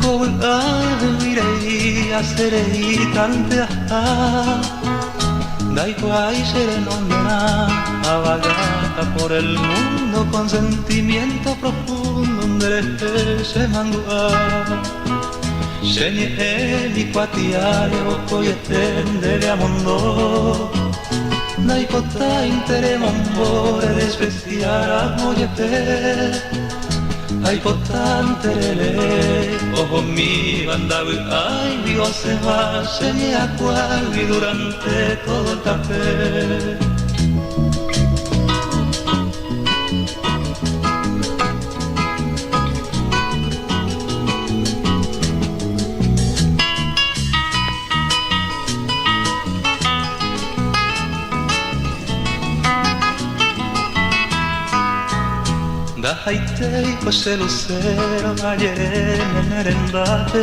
Como el ave mirei hacerei tante Dai sereno vagata por el mundo con sentimiento profundo donde se mandua. Senye mi cuatiare okoyetende amondo. Naipota interemombo especial amoyete. Aipotanterele, ojo mi banda, ay Dios se va, se me y durante todo el café. Dahaitei kose lucero ayer en el embate.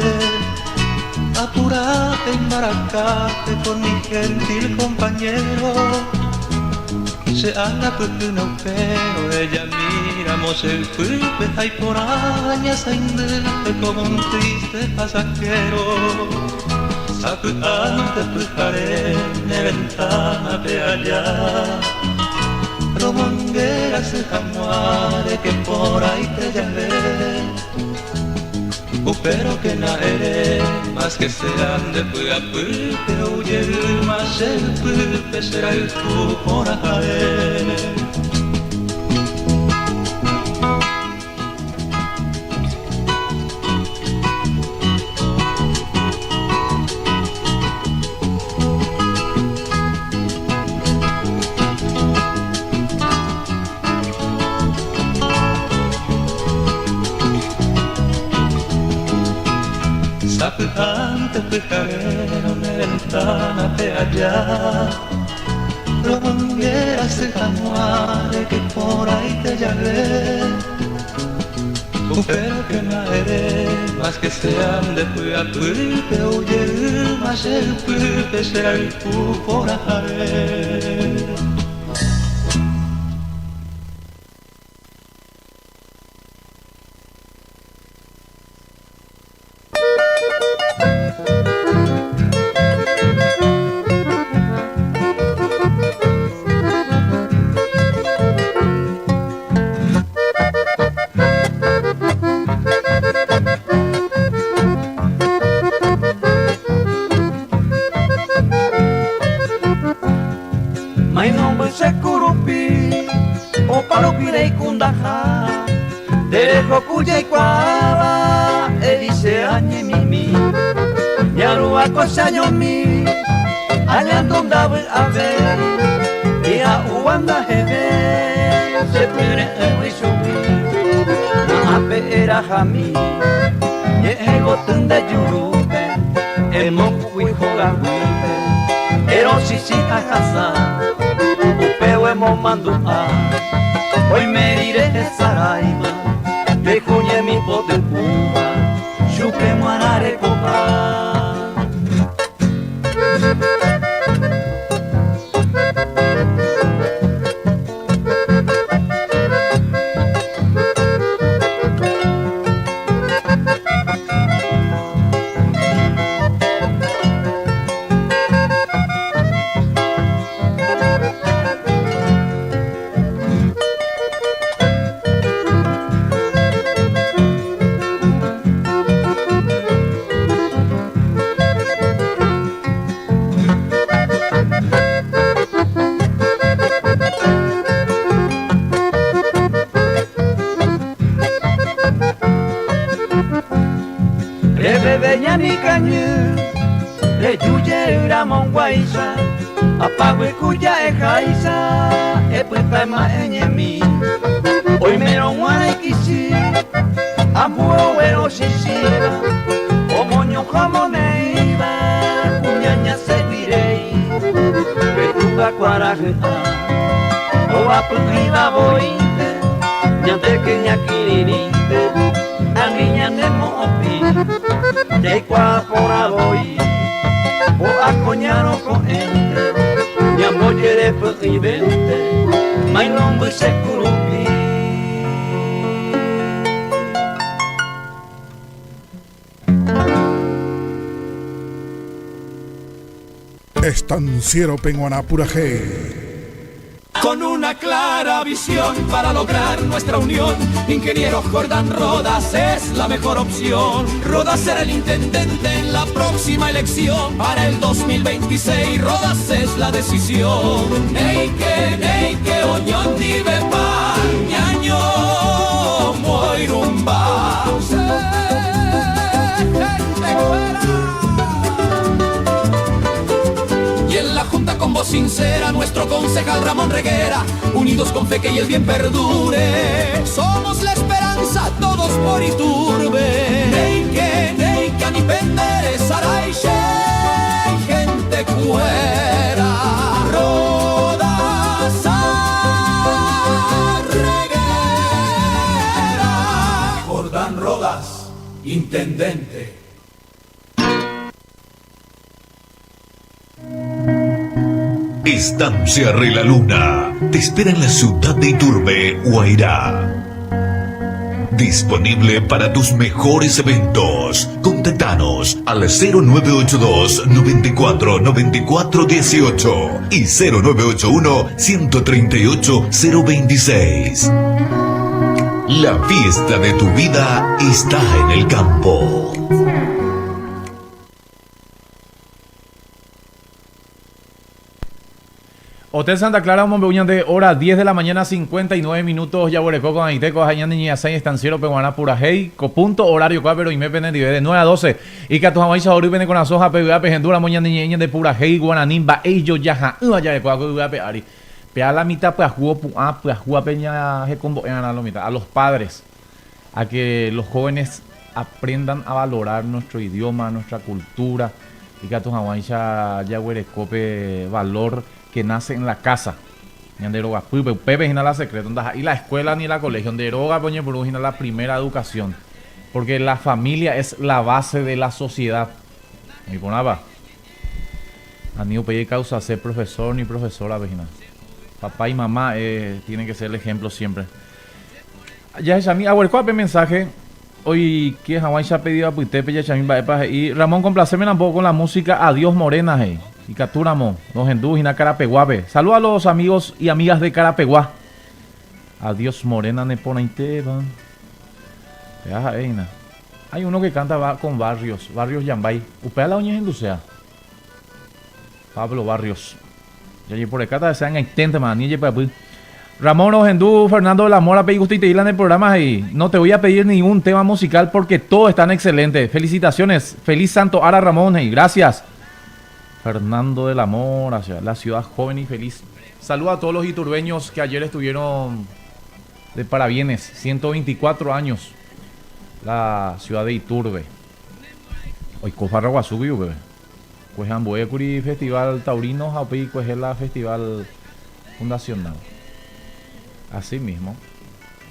Apurate, embarcate con mi gentil compañero. Se anda pues no pero ella miramos el pupe ay por añas como un triste pasajero. Sacuante pujaré de ventana de allá. Romonguera se jamuare que por ahí te llevé. Pero que na ere más que sean de puya pero huye más el pupe será el tu por ajae. Sapujante pujarero de ventana de allá. Romonguera se jamuare que por ahí te llevé. Pero que no eres más que sean de puya pupe oye más el pupe será el pu por ajae. Kosañomi añandondawe ave ia uanda heve se pere ewisumi na ape era jami ye ego tunda yurupe emo kuijogawipe ero sisi ajasa upewe mo mandua hoy me diré saraima de juñe mi pote cuba chupe muarare copa. Reñani kañy reju jey ramo guáicha apágui ku ja'eháicha epyta ma'ẽ ñemi oimérõ g̃uarã ikichy ambue oguerõ chichĩva omoñoha omoneĩva kuña ñasẽgui rei pejuka kuarahy'ã ovapy'ỹiva voínte ñandéke ñakirirĩnte ani ñanemo'õpi jaikuaa porã voi po'a koñárõ ko'ẽnte ñambojere py'ỹivénte mairũmby che kurupi. Estanciero peg̃uarã purahéi. Con una clara visión para lograr nuestra unión, Ingeniero Jordán Rodas es la mejor opción. Rodas será el intendente en la próxima elección. Para el 2026, Rodas es la decisión. Neike, neike, oñondivepa, ñaño, moirũmba. Y en la junta con voz sincera, nuestro concejal Ramón Reguera, unidos con fe que y el bien perdure. Somos la esperanza, todos por Iturbe. Neike, neike, ani pendere, saraiche, gente cuera. Rodas a Reguera. Jordán Rodas, intendente. Estancia Re la Luna te espera en la ciudad de Iturbe, Guairá. Disponible para tus mejores eventos. Contactanos al 0982 94 94 18 y 0981 138 026. La fiesta de tu vida está en el campo. Hotel Santa Clara, omombe'u ñande hora 10 de la mañana 59 minutos jaguereko ko'ag̃aite ko'ág̃a ñande ñe'asãi estanciero peguarã purahéi ko punto horario kua pero oime pene ndive de 9 a 12 ikatu hag̃uáicha hory pene korasõ ha pe vy'a pehendúramo ñande ñe'ẽ ñande purahéi guarani mba'e ijojaha'ỹva jarekóva ko yvy ape ári pe a la mitã pyahu opu'ã pyahúvape ñahekombo'e'arã lo mitã a los padres a que los jóvenes aprendan a valorar nuestro idioma, nuestra cultura, ikatu hag̃uáicha jaguereko pe valor que nace en la casa, ñande rogapýpe, upépe hína la secreto, ndaha'éi la escuela ni la colegio, nde rógape oñepyrũ hína la primera educación, porque la familia es la base de la sociedad. Oĩ porãpa? Ani upéi ekausase profesor ni profesora-pe hína. Papá y mamá tienen que ser el ejemplo siempre. Jahechami, aguereko pe mensaje oike hag̃uáicha pedido apytépe jahechami mba'épa he'i Ramón complacémena un poco con la música Adiós Morena he'i ikatúramo rohendu hína Carapeguápe. Saludos a los amigos y amigas de Carapegua. Adiós Morena neporãitéva. Péva ha'e hína. Hay uno que canta va con Barrios, Barrios Yambay. Upéva la oñehenduséa. Pablo Barrios. Jajeporekáta hese ag̃aiténtema, ani ejepy'apy. Ramón rohendu Fernando de la Mora-pe igustoitei la ne programa he'i, No te voy a pedir ningún tema musical porque todos están excelentes. Felicitaciones. Feliz Santo Ára Ramón he'i. Gracias. Fernando de la Mora, la ciudad joven y feliz. Saludo a todos los iturbeños que ayer estuvieron de parabienes. 124 años la ciudad de Iturbe. Oiko farra guasúgui upépe. Kuehe ambue kuri Festival Taurino ha upéi kuehe la Festival Fundacional. Así mismo,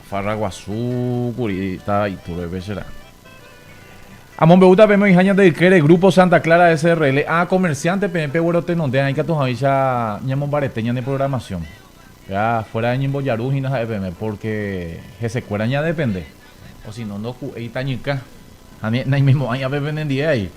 farra guasu kuri táva Iturbe-pe che ra'y. Amombe'úta peẽme oĩha ñande ykére Grupo Santa Clara SRL ha comerciante peẽ peguerotenonde ikatu hag̃uáicha ñamombarete ñane programación. Péva fuera de ñembojaru hína ha'e peẽme porque hesekuéra ñadepende. O si no ndoku'éi tañykã. Ha naimemo'ãi ápe penendie ai.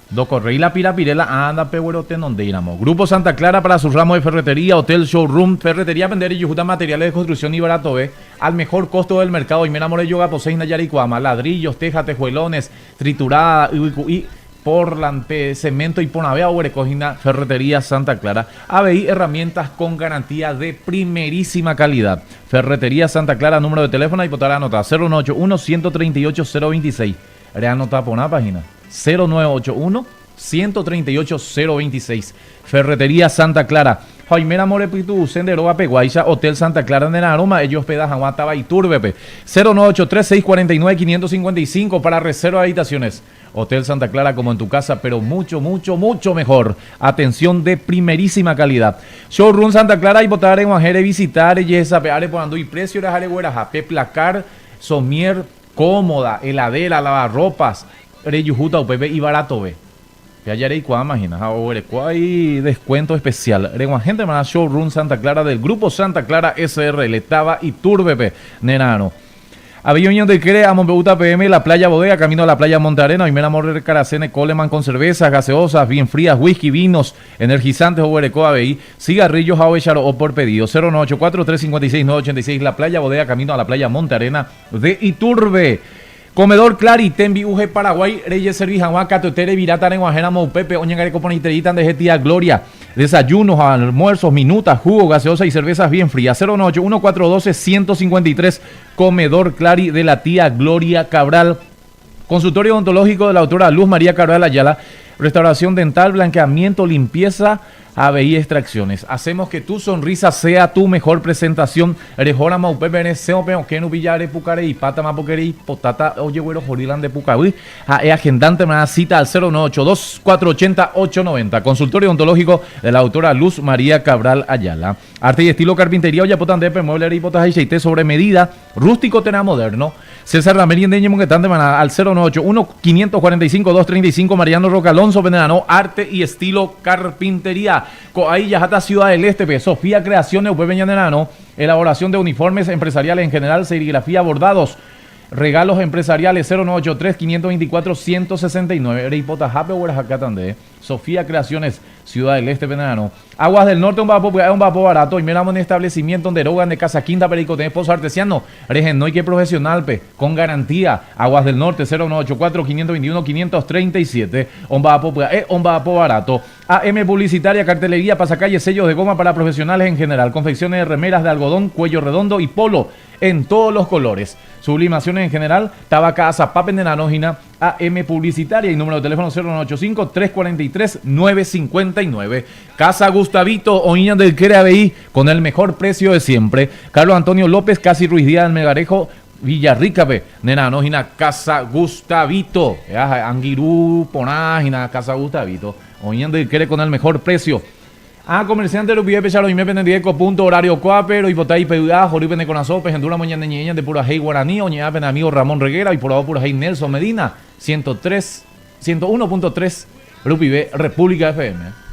Ndokorréi la pirapire la ã ndapeguerotenondéiramo. Grupo Santa Clara para su ramo de ferretería, hotel, showroom, ferretería pende rejuhúta materiales de construcción ibaratove, al mejor costo del mercado oiméramo rejogaposéi ndajareikuaáma, ladrillos, teja, tejuelones, triturada, yvyku'i, Portland, pe cemento iporãvéva oguereko hína Ferretería Santa Clara, avei herramientas con garantía de primerísima calidad. Ferretería Santa Clara número de teléfono aipota reanota, 0181 138 026. Reanota porãpa hína. 0981 138 026. Ferretería Santa Clara. Ha oiméramo repytu'use nde rógape guáicha Hotel Santa Clara nera'arõma ejohospeda hag̃ua táva Iturbe-pe. 0983 649 555 para reserva de habitaciones. Hotel Santa Clara como en tu casa pero mucho mucho mucho mejor. Atención de primerísima calidad. Showroom Santa Clara aipota reg̃uahẽ revisita rejehesape'a reporandu iprecio reha regueraha pe placar, somier, cómoda, heladera, lavarropas, rejuhúta upépe ivaratove. Pe aja reikuaáma hína ha oguereko avei descuento especial. Reg̃uahẽntema Showroom Santa Clara del Grupo Santa Clara SRL, táva Iturbe-pe nera'arõ. Avei oĩ ñandeykére amombe'úta peẽme La Playa Bodega, camino a la playa Monte Arena, oiméramo rekarasẽne Coleman con cervezas, gaseosas, bien frías, whisky, vinos, energizantes oguereko avei, cigarrillos ha ovecharo'o por pedido. 0984 356 986 La Playa Bodega, camino a la playa Monte Arena de Iturbe. Comedor Clari, tembi'u he Paraguái rejeservi hag̃ua katuete reviráta reg̃uahẽramo upépe oñangareko porãitereíta ndehe tía Gloria. Desayunos, almuerzos, minutas, jugo, gaseosa y cervezas bien frías. 0981 412 153 Comedor Clari de la tía Gloria Cabral. Consultorio odontológico de la doctora Luz María Cabral Ayala. Restauración dental, blanqueamiento, limpieza Avei extracciones. Hacemos que tu sonrisa sea tu mejor presentación. Rehóramo upépe resẽ upe okẽ rupi ja repukareipátama porque reipotáta ojeguerohory la nde pukavy. Ha'e agendántema cita al 0982 480 890. Consultorio odontológico de la doctora Luz María Cabral Ayala. Arte y estilo carpintería ojapóta ndépe mueble reipotahaichaite sobre medida, rústico térã moderno. César Ramírez nde ñemongetántemana al 0981 545 235 Mariano Roque Alonso penerano Arte y estilo carpintería. Ko'ái jaháta Ciudad del Este-pe, Sofía Creaciones upépe ñanerano, elaboración de uniformes empresariales en general, serigrafía, bordados, regalos empresariales 0983 524 169. Reipotahápe oguerahakáta nde. Sofía Creaciones, Ciudad del Este, Penerano. Aguas del Norte, omba'apo pya'e, omba'apo barato, oiméramo ne establecimiento nde róga, nde casa quinta, pereikotevẽ pozo artesiano, rehenóike profesional-pe, con garantía. Aguas del Norte, 0984 521 537, omba'apo pya'e, omba'apo barato. AM Publicitaria, cartelería, pasacalle, sellos de goma para profesionales en general, confecciones de remeras de algodón, cuello redondo y polo, en todos los colores. Sublimaciones en general, Táva Ka'asapa Pendenano hína AM Publicitaria y número de teléfono 0985 343 959. Casa Gustavito, oĩ ñande ykére avei con el mejor precio de siempre. Carlos Antonio López, Casi Ruiz Díaz, Melgarejo, Villarrica-pe. Nerano hína Casa Gustavito. Angirũ porã hína Casa Gustavito. Oĩ ñande ykére con el mejor precio. Ha comerciante rupive pecha roime penendive ko punto horario kuápe, roipota ipevy'a, hory pene korasõ, pehendúramo ñane ñe'ẽ ñande purahéi guarani, oñe'ã pene amigo Ramón Reguera, oiporavo purahéi Nelson Medina, 103, 101.3 rupive República FM.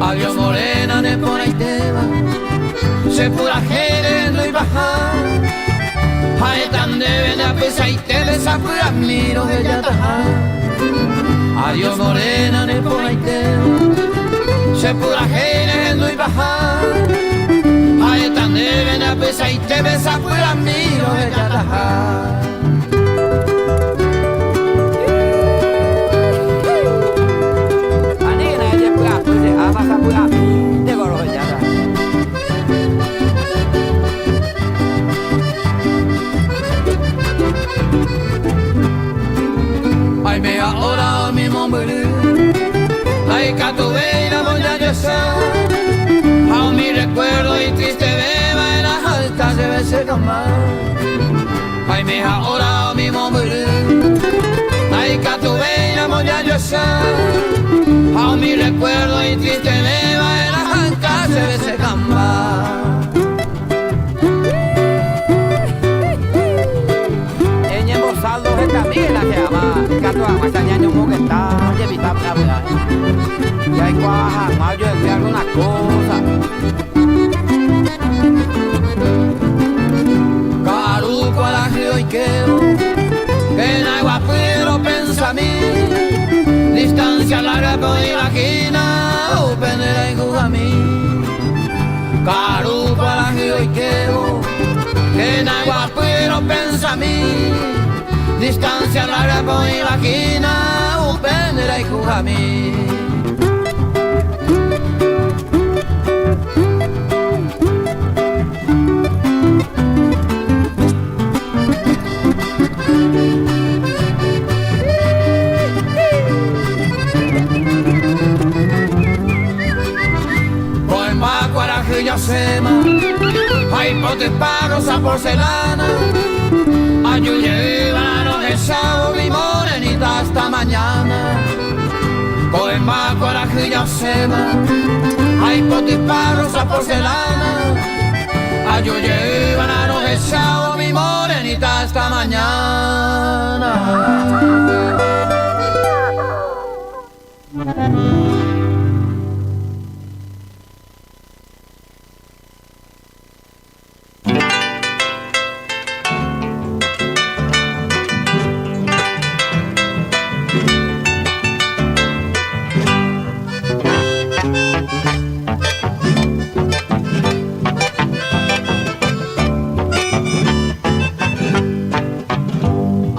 Adiós morena neporãitéva Che purahéi rehendu ipaha Ha'éta ndéve nde apysaitépe sapy'ami rohejataha Adiós morena neporãitéva Che purahéi rehendu ipaha Ha'éta ndéve nde apysaitépe sapy'ami rohejataha. Aníkena ejepy'apy che áma sapy'ami ndéko rohejáta. Aime ahora umi mombyry ha ikatuvéiramo jajoecha ha umi recuerdo itristevéva'erã ha'yta chéve che kama. Aime ahora umi mombyry ha ikatuvéiramo jajoecha ha umi recuerdo itristevéva'erã ha'yta chéve che kama. Eñembosaldo hetamíkena che ama ikatu hag̃uáicha ñañomongeta jepita py'a py'a. Jaikuaa hag̃ua ojoeguy alguna kósa. Ka'aru kuarahy oikévo, péina eguapy ropensami, distancia larga-pe oĩva hína upe nde rayhuhami. Ka'aru kuarahy oikévo. Ajena guapyro pensami Distancia larga po imagina Upe nderayhuhami. Poema kuarahy ñasẽma ha ipotypa rosa porcelana Aju jeýva rohechávo mi morenita hasta mañana Poema kuarahy ñasẽma ha ipotypa rosa porcelana Aju jeýva rohechávo mi morenita hasta mañana.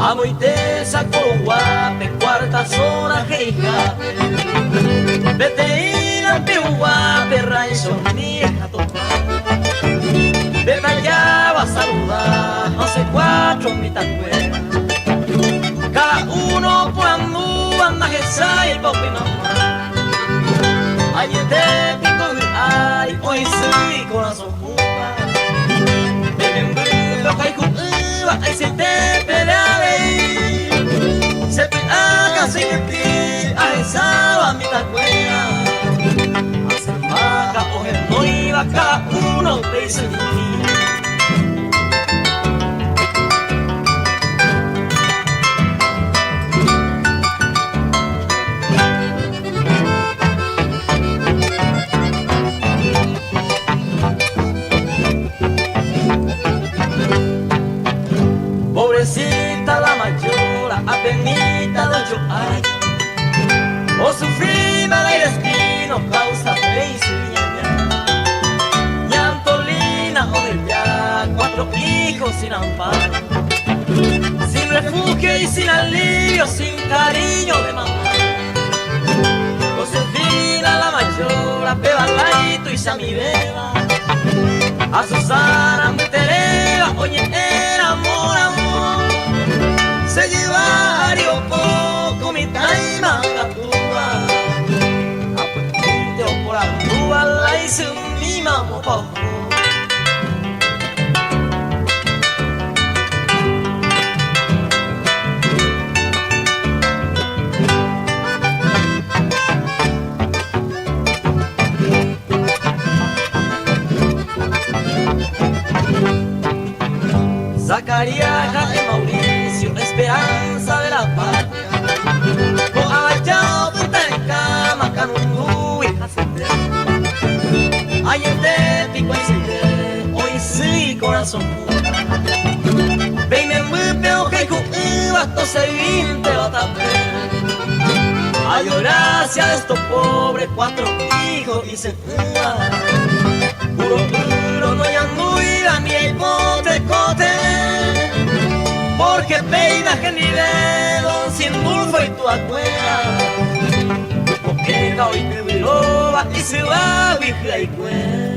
Amoite Sakoruguápe cuarta zona he'ihápe Peteĩ lampiuguápe raicho vieja topa Detallaba saluda no cuatro mitãnguéra Cada uno oporandu andahechái papi mamá Añete piko yvy ári oisy ikorasõ hũva Pe memby ohayhu'ỹva aichaite peve avei Che py'a kachikytĩ ahecháva mitãkuéra Asẽma ha ohenóiva cada uno upeichaite. Pobrecita la mayora, apenita de ocho años, osufríma el destino, causa fe y su ñaña. Ñantolina oheja cuatro hijos sin amparo, sin refugio y sin alivio, sin cariño de mamá. Josefina la mayora, peba laito y shamibeba, a Susana Mutereba, oye era amor, amor. Se llevaría poco mi taima gatúa, a puente o por arrúa, la hice mi mamá. Zacarías y Mauricio, esperanza de la patria. Ko'ãva opyta en cama, Canundú y Jacete. Añete piko aichaite, oisy corazón. Pe imembýpe ohayhu'ỹva toseguínte otape. A llorar hacia estos pobres cuatro hijos y se fue. Puro puro no ñandúiva ni el pote cote. Porque peina genile don Sindulfo y tu acuera. Porque hoy te viroba y se va y cue.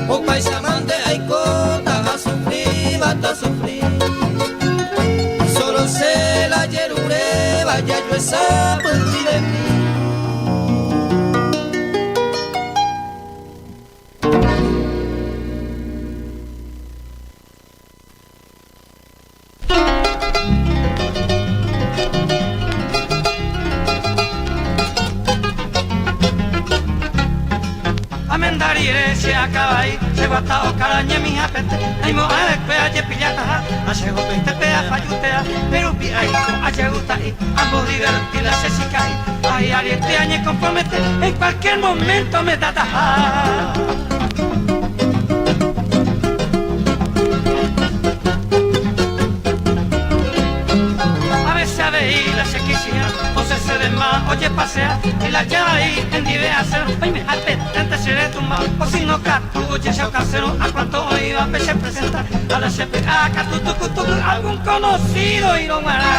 Opaichamante aikóta asufríva tasufrí. Solo se la jeruréva jajuesápy'ỹi de mí. Amenda rire che akavai, che guata okára ñemihapete, aimo'ãvekue ajepillataha, achegotoite pe afajutea, pérupi aiko ajegusta'i, ambodiverti la che chika'i, ahi'ariete añekompromete, en cualquier momento me dataha. A veces avei la che kichiha, osese de ma ojepasea, y la jai hendive asẽrõ, oimehápe tante che retumba, o si no katu ojechaukasérõ a cuanto oĩva pe che presenta, a la che py'a katu tukutuku algún conocido irõ g̃uarã.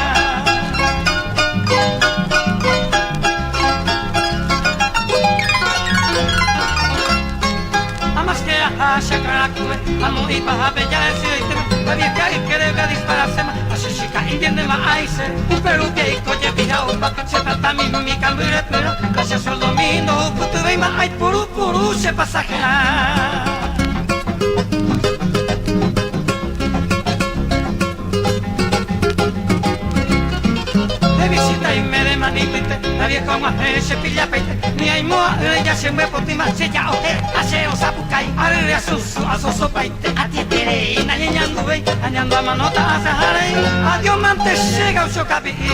Amáske aha che akãrakuve, amo ipahápe ja'esy'aitéma, la vieja ykére adisparasema, ha che chica indiendema aise, upe rupi aiko jepi ha'upa, che platamimi kamby repyrã, la che sueldomi ndohupytyvéima aipuru puru che pasajerã. De visita y me de manito la vieja og̃uahẽ che pillapaite, ni aimo'ã'ỹre ja che mbyepotíma, che ja'ohe ha che osapukái, arýre asusu asosopaite, atieterei nañeñanduvéi, añandu amanóta asaharei, adiós mante che gaucho kapi'i.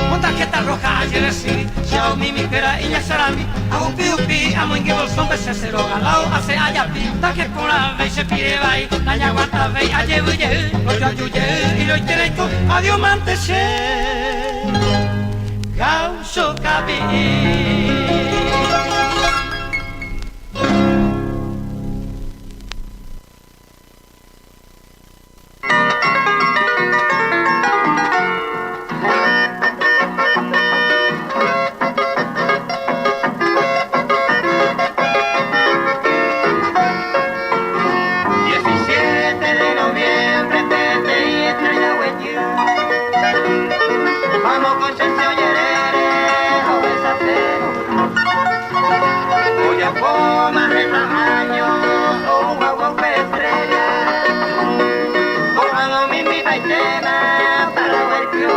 Con tarjeta roja ayer recibí, chao mi mi pera y ñasarami, ahupi upi, amoinge bolsón pese cero galao, hace ayapi, taje por ave se pide vai, la ñaguata vei, ayebu ye, oyo ayuye, y lo itereiko, adiós mante che, gaucho kapi'i. 17 de noviembre, peteĩ estrella guejy. Vamos con Chencho Yerere, a Voy a más de años, oh, guau, guau, estrella. Cojan a mi mi tema para ver qué os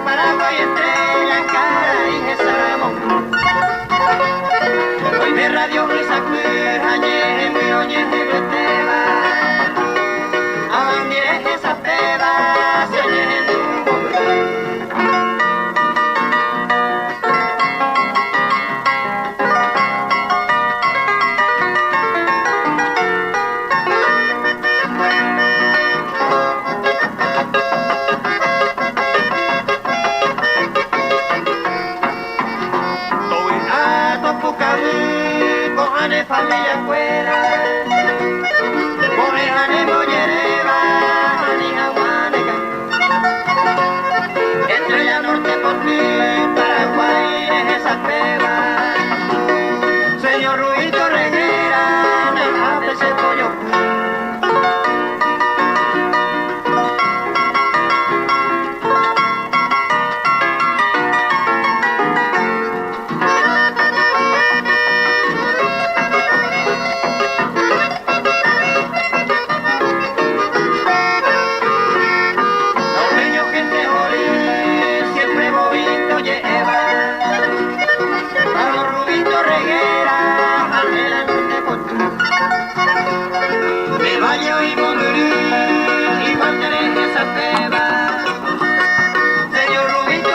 Paraguay, estrella, cara y Saramón. Hoy me radio ayer me oye Esteba. Abandiere esa peba, se oye en tu Familia fuera. Kohane Mollereva, Ani Jaguaneca. Estrella Norte por ti, Paraguay es esa peba. Señor Ruito Reguera, me ese pollo.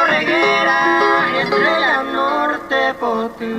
Reguera, Estrella Norte por ti.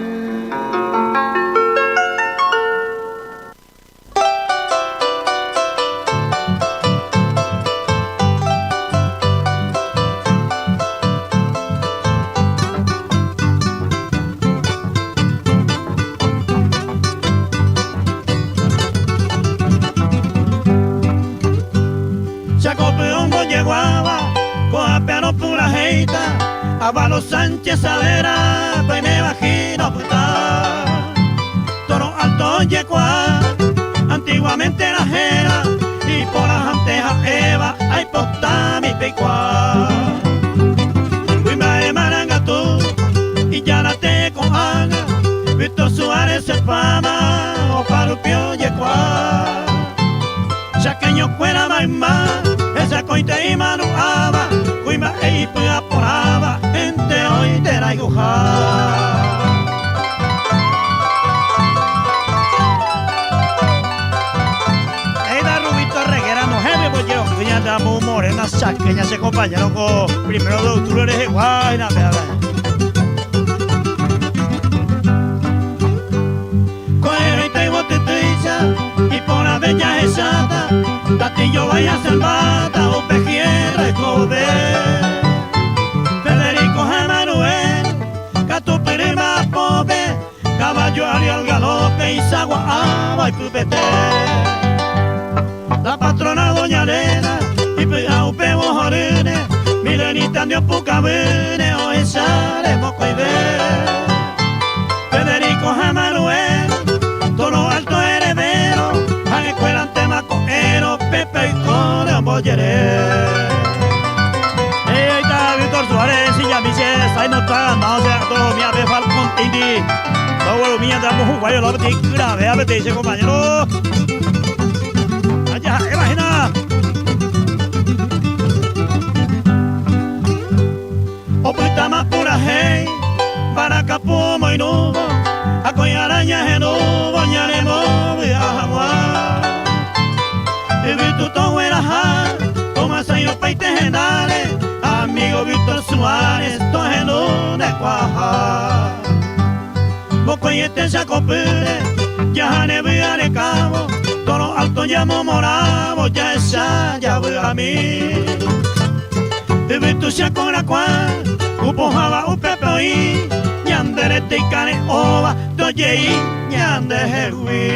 Ábalos Sánchez Savera, peiméva hína opyta. Toro Alto ojekuaa, antiguamente era héra, iporãhante ha'éva aipotami peikuaa. Kuimba'e marangatu, ijára tee ko'ág̃a, Víctor Suárez sepáma, opa rupi ojekuaa. Chaqueño-kuéra mayma, hesakõite imanu'áva, kuimba'e ipy'a porãva, hente oĩ terayhuha. Eida Rubito Reguera nohẽme ojeroky ñande amo Morena Chaqueña che compañero ko primero de octubre rehegua hína pévape. Ko'ẽrõite yvotytýicha iporãve jahecháta, tatillo vai asẽmbáta upe hierro oikove. Federico ha Manuel katupyry mba'apópe, caballo ári al galope isagua'áva oipypete. La patrona doña Elena ipy'a upévo horýne, Milenita ndiopukavýne ohecháre mokõive. Federico ha Manuel, Toro Alto heredero, ha'ekuérantema ko'ẽrõ pépe oikóre ombojere. Eita Víctor Suárez, sillami che sái no traga nada, o sea, todo mi ave Falcón Tindi. Todo umi ñande amo huguái ola peteĩ kyravéa peteĩ che compañero. Aja ha'éva hína. Opytáma purahéi, mbarakapu omoirũvo, akói ára ñahenóvo ñanemovy'a hag̃ua. Yvytu togueraha, tomasãi opaite hendáre, amigo Víctor Suárez tohendu nde kuaaha. Mokõiete chakopýre, jahane vy'a rekávo, toro alto ñamomorávo, jahecha javy'ami. Yvytu chakorakuã, ku pohãva upépe oĩ, ñande rete ikare'õva tojei ñandehegui.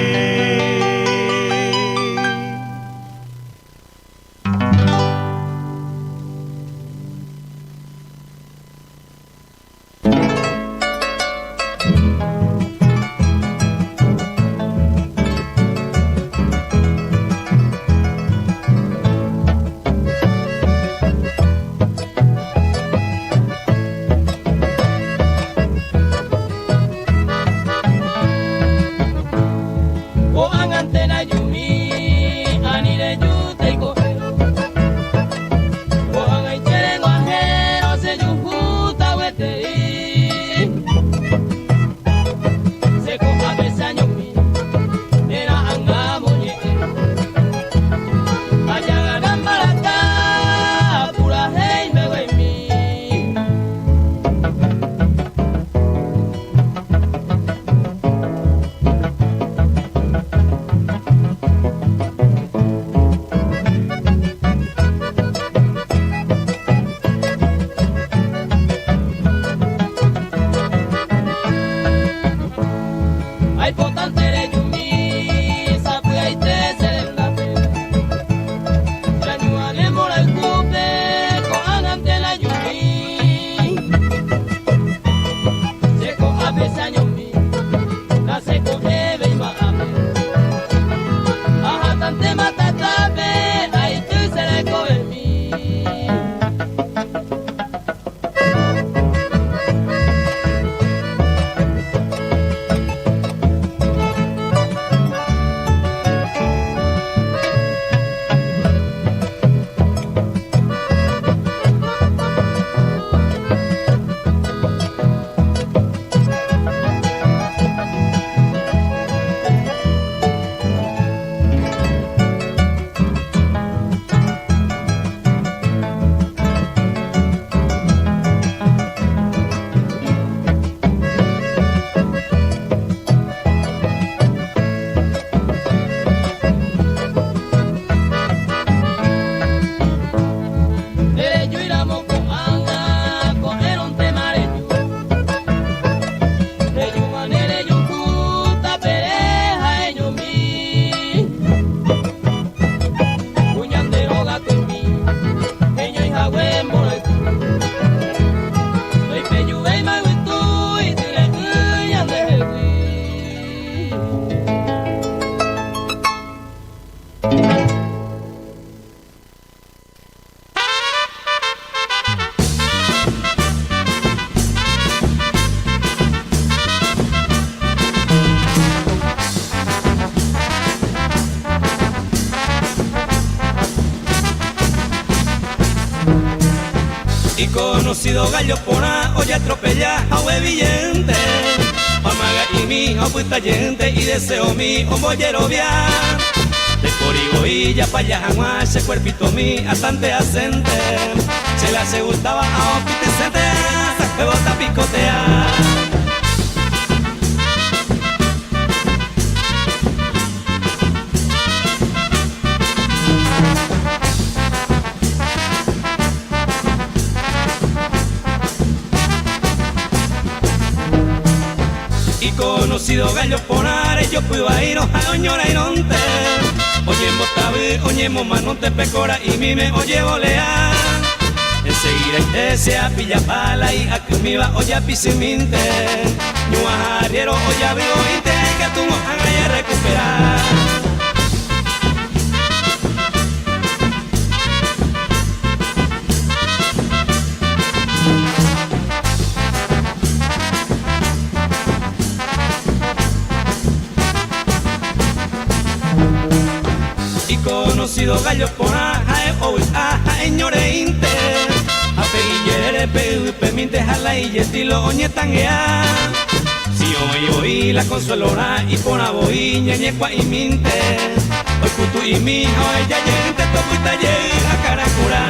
Y conocido gallo porá, oye atropella a huevillente. Amaga y mi oputayente y deseo mi omboyerovia. De coriboilla pa' allá ese cuerpito mi atante acente. Se la se gustaba a opitecente, se bota picotea. Y conocido gallo por are, yo puedo ir a oñora y nonte. Oye motabe, oye manonte pecora y mime oye volea. Enseguida se a pilla pala y a que va oye a pisiminte. Ñua arriero oye a vivo y te que tu a recuperar. Y conocido gallo por aja, o aja, eñore inte. A peguillere, pe, pe, minte, jala y yetilo, oñe tanguea. Si hoy voy la consuelora y por aboí, ñeñecua y minte. Hoy putu y mi, hoy ya yente, toco y talle, a caracura.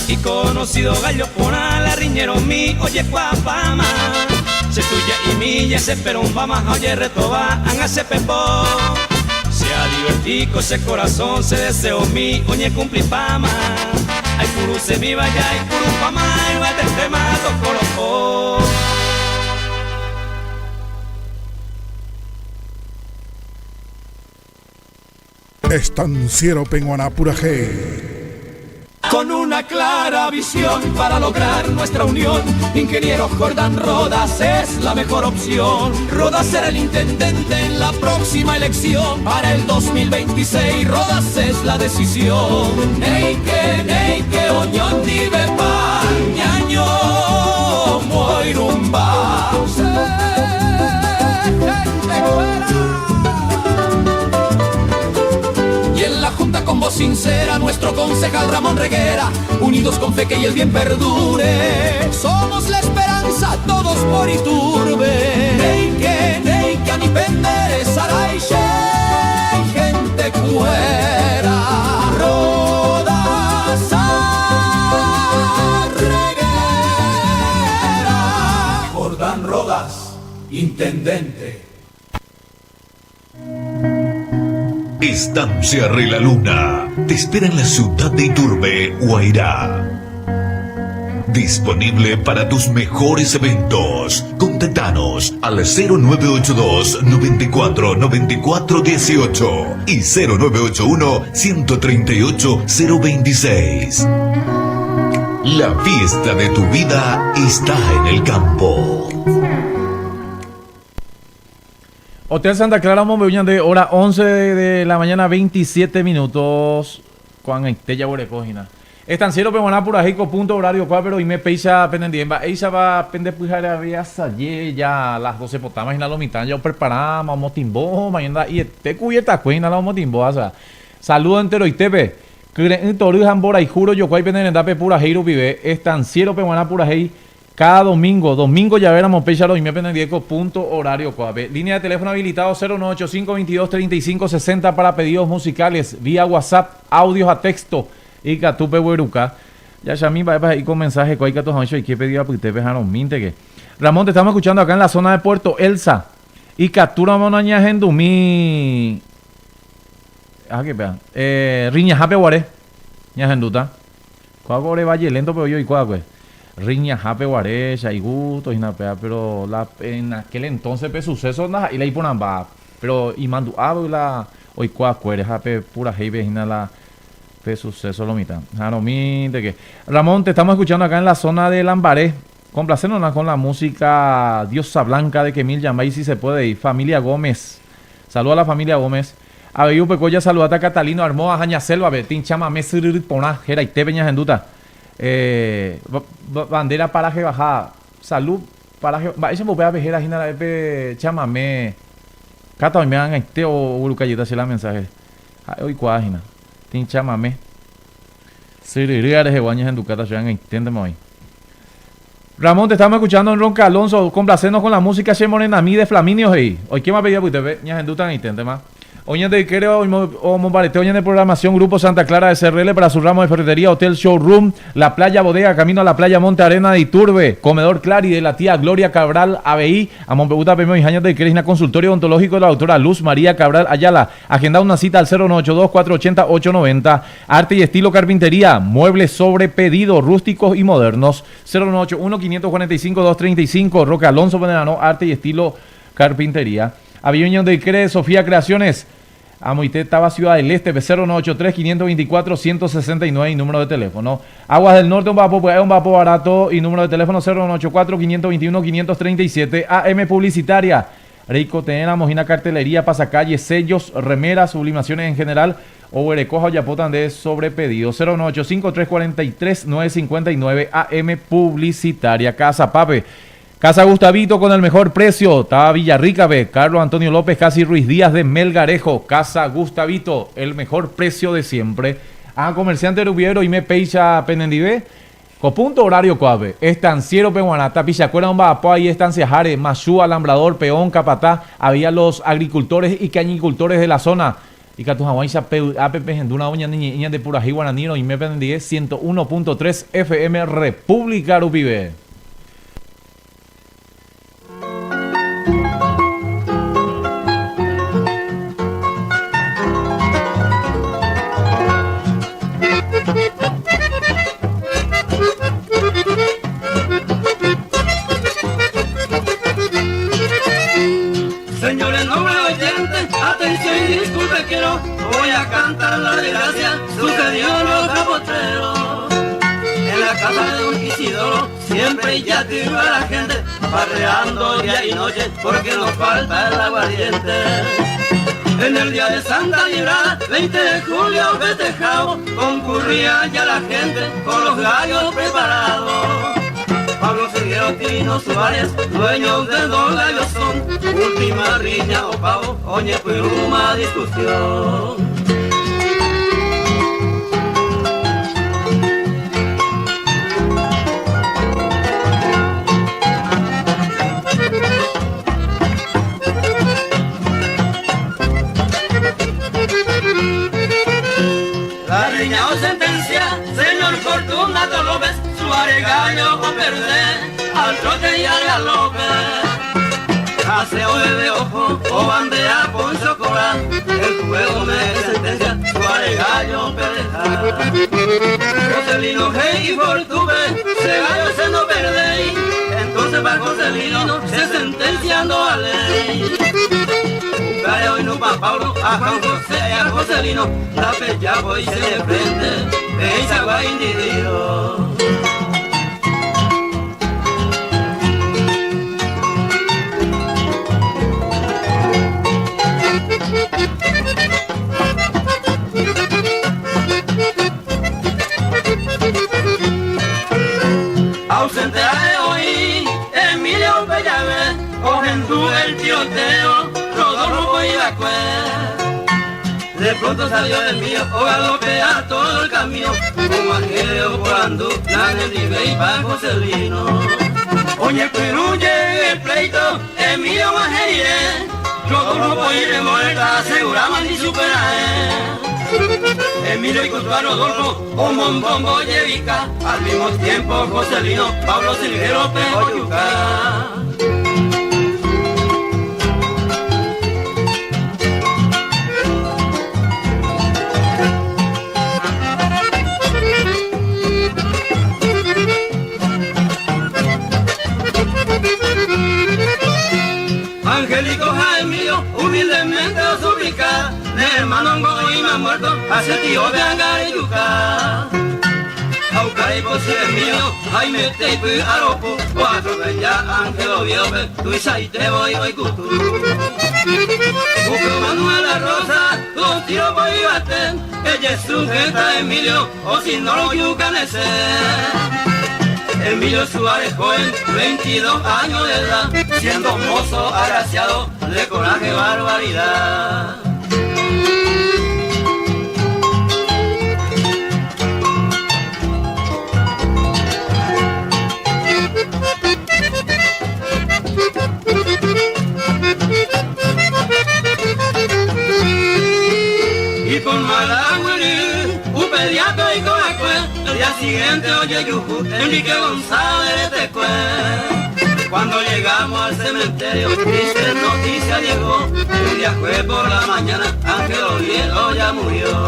Y conocido gallo por ala, riñero mi, oye cuapama. Se tuya y mi, ya se pero un vama, oye retoba, hágase pepo. Sea divertico ese corazón, se deseo mi, oye cumpli pama. Ay puru se mi vaya, ay puru pama, ay va te mato coro. Estanciero Penguaná Purajé. Con una clara visión para lograr nuestra unión, Ingeniero Jordán Rodas es la mejor opción. Rodas será el intendente en la próxima elección. Para el 2026, Rodas es la decisión. Neike, neike, oñón, dive, pa, ñaño, moirumba. Y en la junta con voz sincera, nuestro concejal Ramón Reguera, unidos con fe que y el bien perdure. Somos la esperanza, todos por Iturbe. Neike, neike, anipendere, saraiche, gente cuera. Rodas a Reguera. Jordán Rodas, intendente. Estancia Re la Luna te espera en la ciudad de Iturbe, Guairá. Disponible para tus mejores eventos. Contactanos al 0982 94 94 18 y 0981 138 026. La fiesta de tu vida está en el campo. Hotel Santa Clara, Mombeñan de hora 11 de la mañana, 27 minutos. Juan Estella Borecógina. Estanciero Pemoná Purajico, punto horario cuá, pero y me peisa pendiente. Ella va pende pujara vía salle ya a las 12 potamas y la mitad ya preparamos, motimbo, mañana y te cubierta cuina la motimbo, o sea. Saludo entero y tepe. Creen toru jambora y juro yo cuay pendiente pura jeiro vive. Estanciero Pemoná Purajei. Cada domingo, domingo ya veramos Péchalo y me pendiente punto horario cuape. Línea de teléfono habilitado 0985 22 35 60 para pedidos musicales vía WhatsApp, audios a texto y catupe hueruca. Ya ya mi va a ir con mensaje cuay cato hancho y que pedido a pute pejano minte que. Ramón, te estamos escuchando acá en la zona de Puerto Elsa. Y captura monaña gendumi. Ah, qué pea. Riña jape guare. Ña genduta. Cuacore valle lento pero yo y cuá pues. Riña jape guare, y gusto y napea, pero la, en aquel entonces pe suceso nada y la iponamba, pero y mandu la hoy cuá cuere jape pura heibe hina la pe suceso lo mitad. de que Ramón, te estamos escuchando acá en la zona de Lambaré. Complacernos con la música Diosa Blanca de Kemil Yambay, si se puede. Y familia Gómez. Saluda a la familia Gómez. A Beyu Pecoya, saluda a Catalino Armoa, Jaña Selva, Betín Chama, Mesir, Poná, Jera y Tepeña Genduta. Eh, bandera paraje bajada. Salud paraje. Mba'éichapa upéva pe héra hína ra'e pe chamame. Kata oime ag̃aite oguerukajýta che la mensaje. Ha'e oikuaa hína. Tĩ chamame. Syryrýa rehegua ñahendukáta che ag̃aiténtema oĩ. Ramón, te estamos escuchando en Ronca Alonso, complacenos con la música Che Morenami de Flaminio he'i. Oikéma pe ijapytépe, ñahendúta ag̃aiténtema. Oĩ ñande ykére omombarete oñane programación Grupo Santa Clara SRL para su ramo de ferretería, Hotel Showroom, La Playa Bodega, Camino a la Playa Monte Arena de Iturbe, Comedor Clary de la tía Gloria Cabral avei, amombe'úta peẽme oĩha ñande ykére hína Consultorio Odontológico de la doctora Luz María Cabral Ayala. Agenda una cita al 0982 480 890. Arte y estilo carpintería, muebles sobre pedido, rústicos y modernos. 0981 545 235, Roque Alonso Penerano, Arte y estilo Carpintería. Avei oñondeykére Sofía Creaciones, amoite táva Ciudad del Este, 0983 524 169 y número de teléfono. Aguas del Norte omba'apo pya'e omba'apo barato y número de teléfono 0984 521 537. AM Publicitaria. Reikotevẽramo hína cartelería, pasacalle, sellos, remeras, sublimaciones en general, oguereko ha ojapóta nde sobre pedido. 0985 343 959 AM Publicitaria. Caazapápe. Casa Gustavito con el mejor precio, táva Villarrica-pe, Carlos Antonio López casi Ruiz Díaz de Melgarejo, Casa Gustavito, el mejor precio de siempre. Ha comerciante rupive roime péicha penendive, ko punto horario ko'ápe, estanciero-pe g̃uarã, tapichakuéra omba'apo ahí estanciaháre, machu, alambrador, peón, capataz, avei a los agricultores y cañicultores de la zona, ikatu hag̃uáicha pe vy'ápe pehendúramo ñane ñe'ẽ ñande purahéi guarani roime penendive 101.3 FM República rupive. Señores nobles oyentes, atención y disculpe quiero, voy a cantar la desgracia, sucedió en los capotreros. En la casa de don Isidoro siempre ya iba la gente, farreando día y noche, porque nos falta el aguardiente. En el día de Santa Librada, 20 de julio festejado, concurría ya la gente con los gallos preparados. Pablo Silguero, Tino Suárez, dueños de dos gallos son, última riña o pavo, oñe una discusión. La riña o sentencia, señor Fortunato López, Suárez gallo o perder, al trote y al galope. Aseo de ojo o bandea Poncho Cora, el juego me sentencia, Suárez gallo perdeja. Joselino G y Fortuve, se gallo se no perdéis, entonces pa' Joselino se sentencia no a ley. Buscaré hoy no pa' Pablo, a Juan José y a Joselino, la pecha voy se le prende, pensa guay individuo. Ausente ha'e oĩ Emilio upe jave ohendu el tiroteo Rodolfo oĩva'ekue. De pronto salió Emilio ogalopea todo el camino og̃uahẽ oporandu nanendivéipa Joselino. Oñepyrũ jey el pleito Emilio og̃uahẽ rire Rodolfo oĩ revuelta asegurámandi chupe ra'e. Emilio oikutua Rodolfo omombombo jevika al mismo tiempo Joselino Pablo Silguero-pe ojuka. Angélico ha Emilio humildemente osuplika, Ne hermano ngo oĩma muerto ha che tio pe anga rejuka. Ha uka ipochy Emilio haimete ipy'aropu, oatropella Ángel Oviedo-pe tuichaite voi oikutu. Upe Manuel La Rosa, dos tiro poivate. Oye sujeta Emilio, o si no lo yucanese. Emilio Suárez joven, 22 años de edad, siendo mozo agraciado, de coraje barbaridad. Y por Malagüiri, un pediatra y coacue, el día siguiente oye yuju, Enrique González de Tecue. Cuando llegamos al cementerio, triste noticia llegó, el día fue por la mañana, Ángel Oviedo ya murió.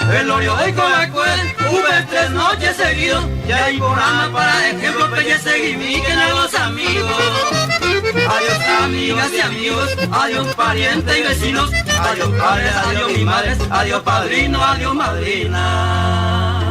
Velorio de Coacue, hubo 3 noches seguidos, ya hay programa para ejemplo, pelle seguimiquen a los amigos. Adiós amigas y amigos, adiós parientes y vecinos, adiós padres, adiós mi madre, adiós padrino, adiós madrina.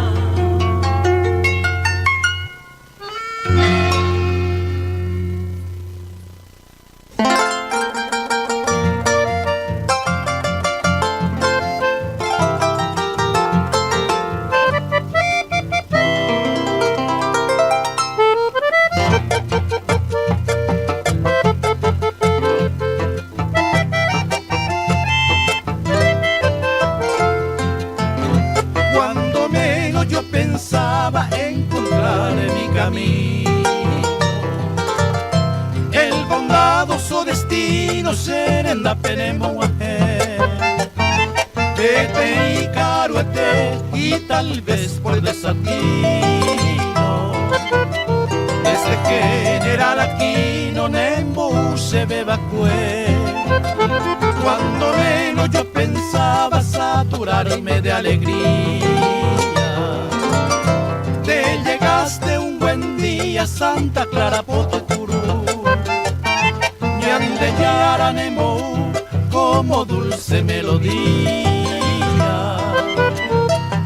Cuando menos yo pensaba encontrar mi camino, el bondadoso destino serenda penemoaje. Vete y caruete y tal vez por desatino, desde General Aquino Nembo se bebacue. Cuando menos yo pensaba saturarme de alegría, te llegaste un buen día, Santa Clara Potocurú, Ñande Yaranemo como dulce melodía,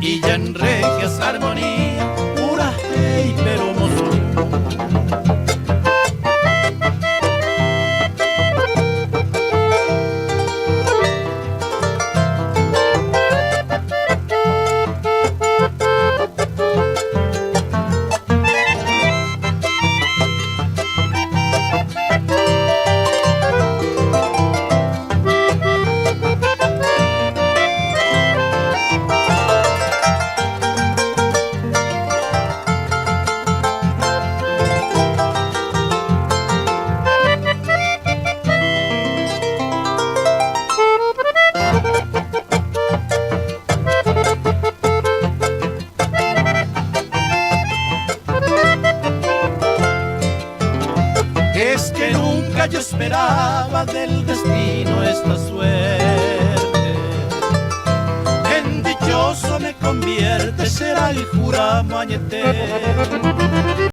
y ya en regias armonía, pura hey, pero mozú. Es que nunca yo esperaba del destino esta suerte. En dichoso me convierte, será el juramo añete.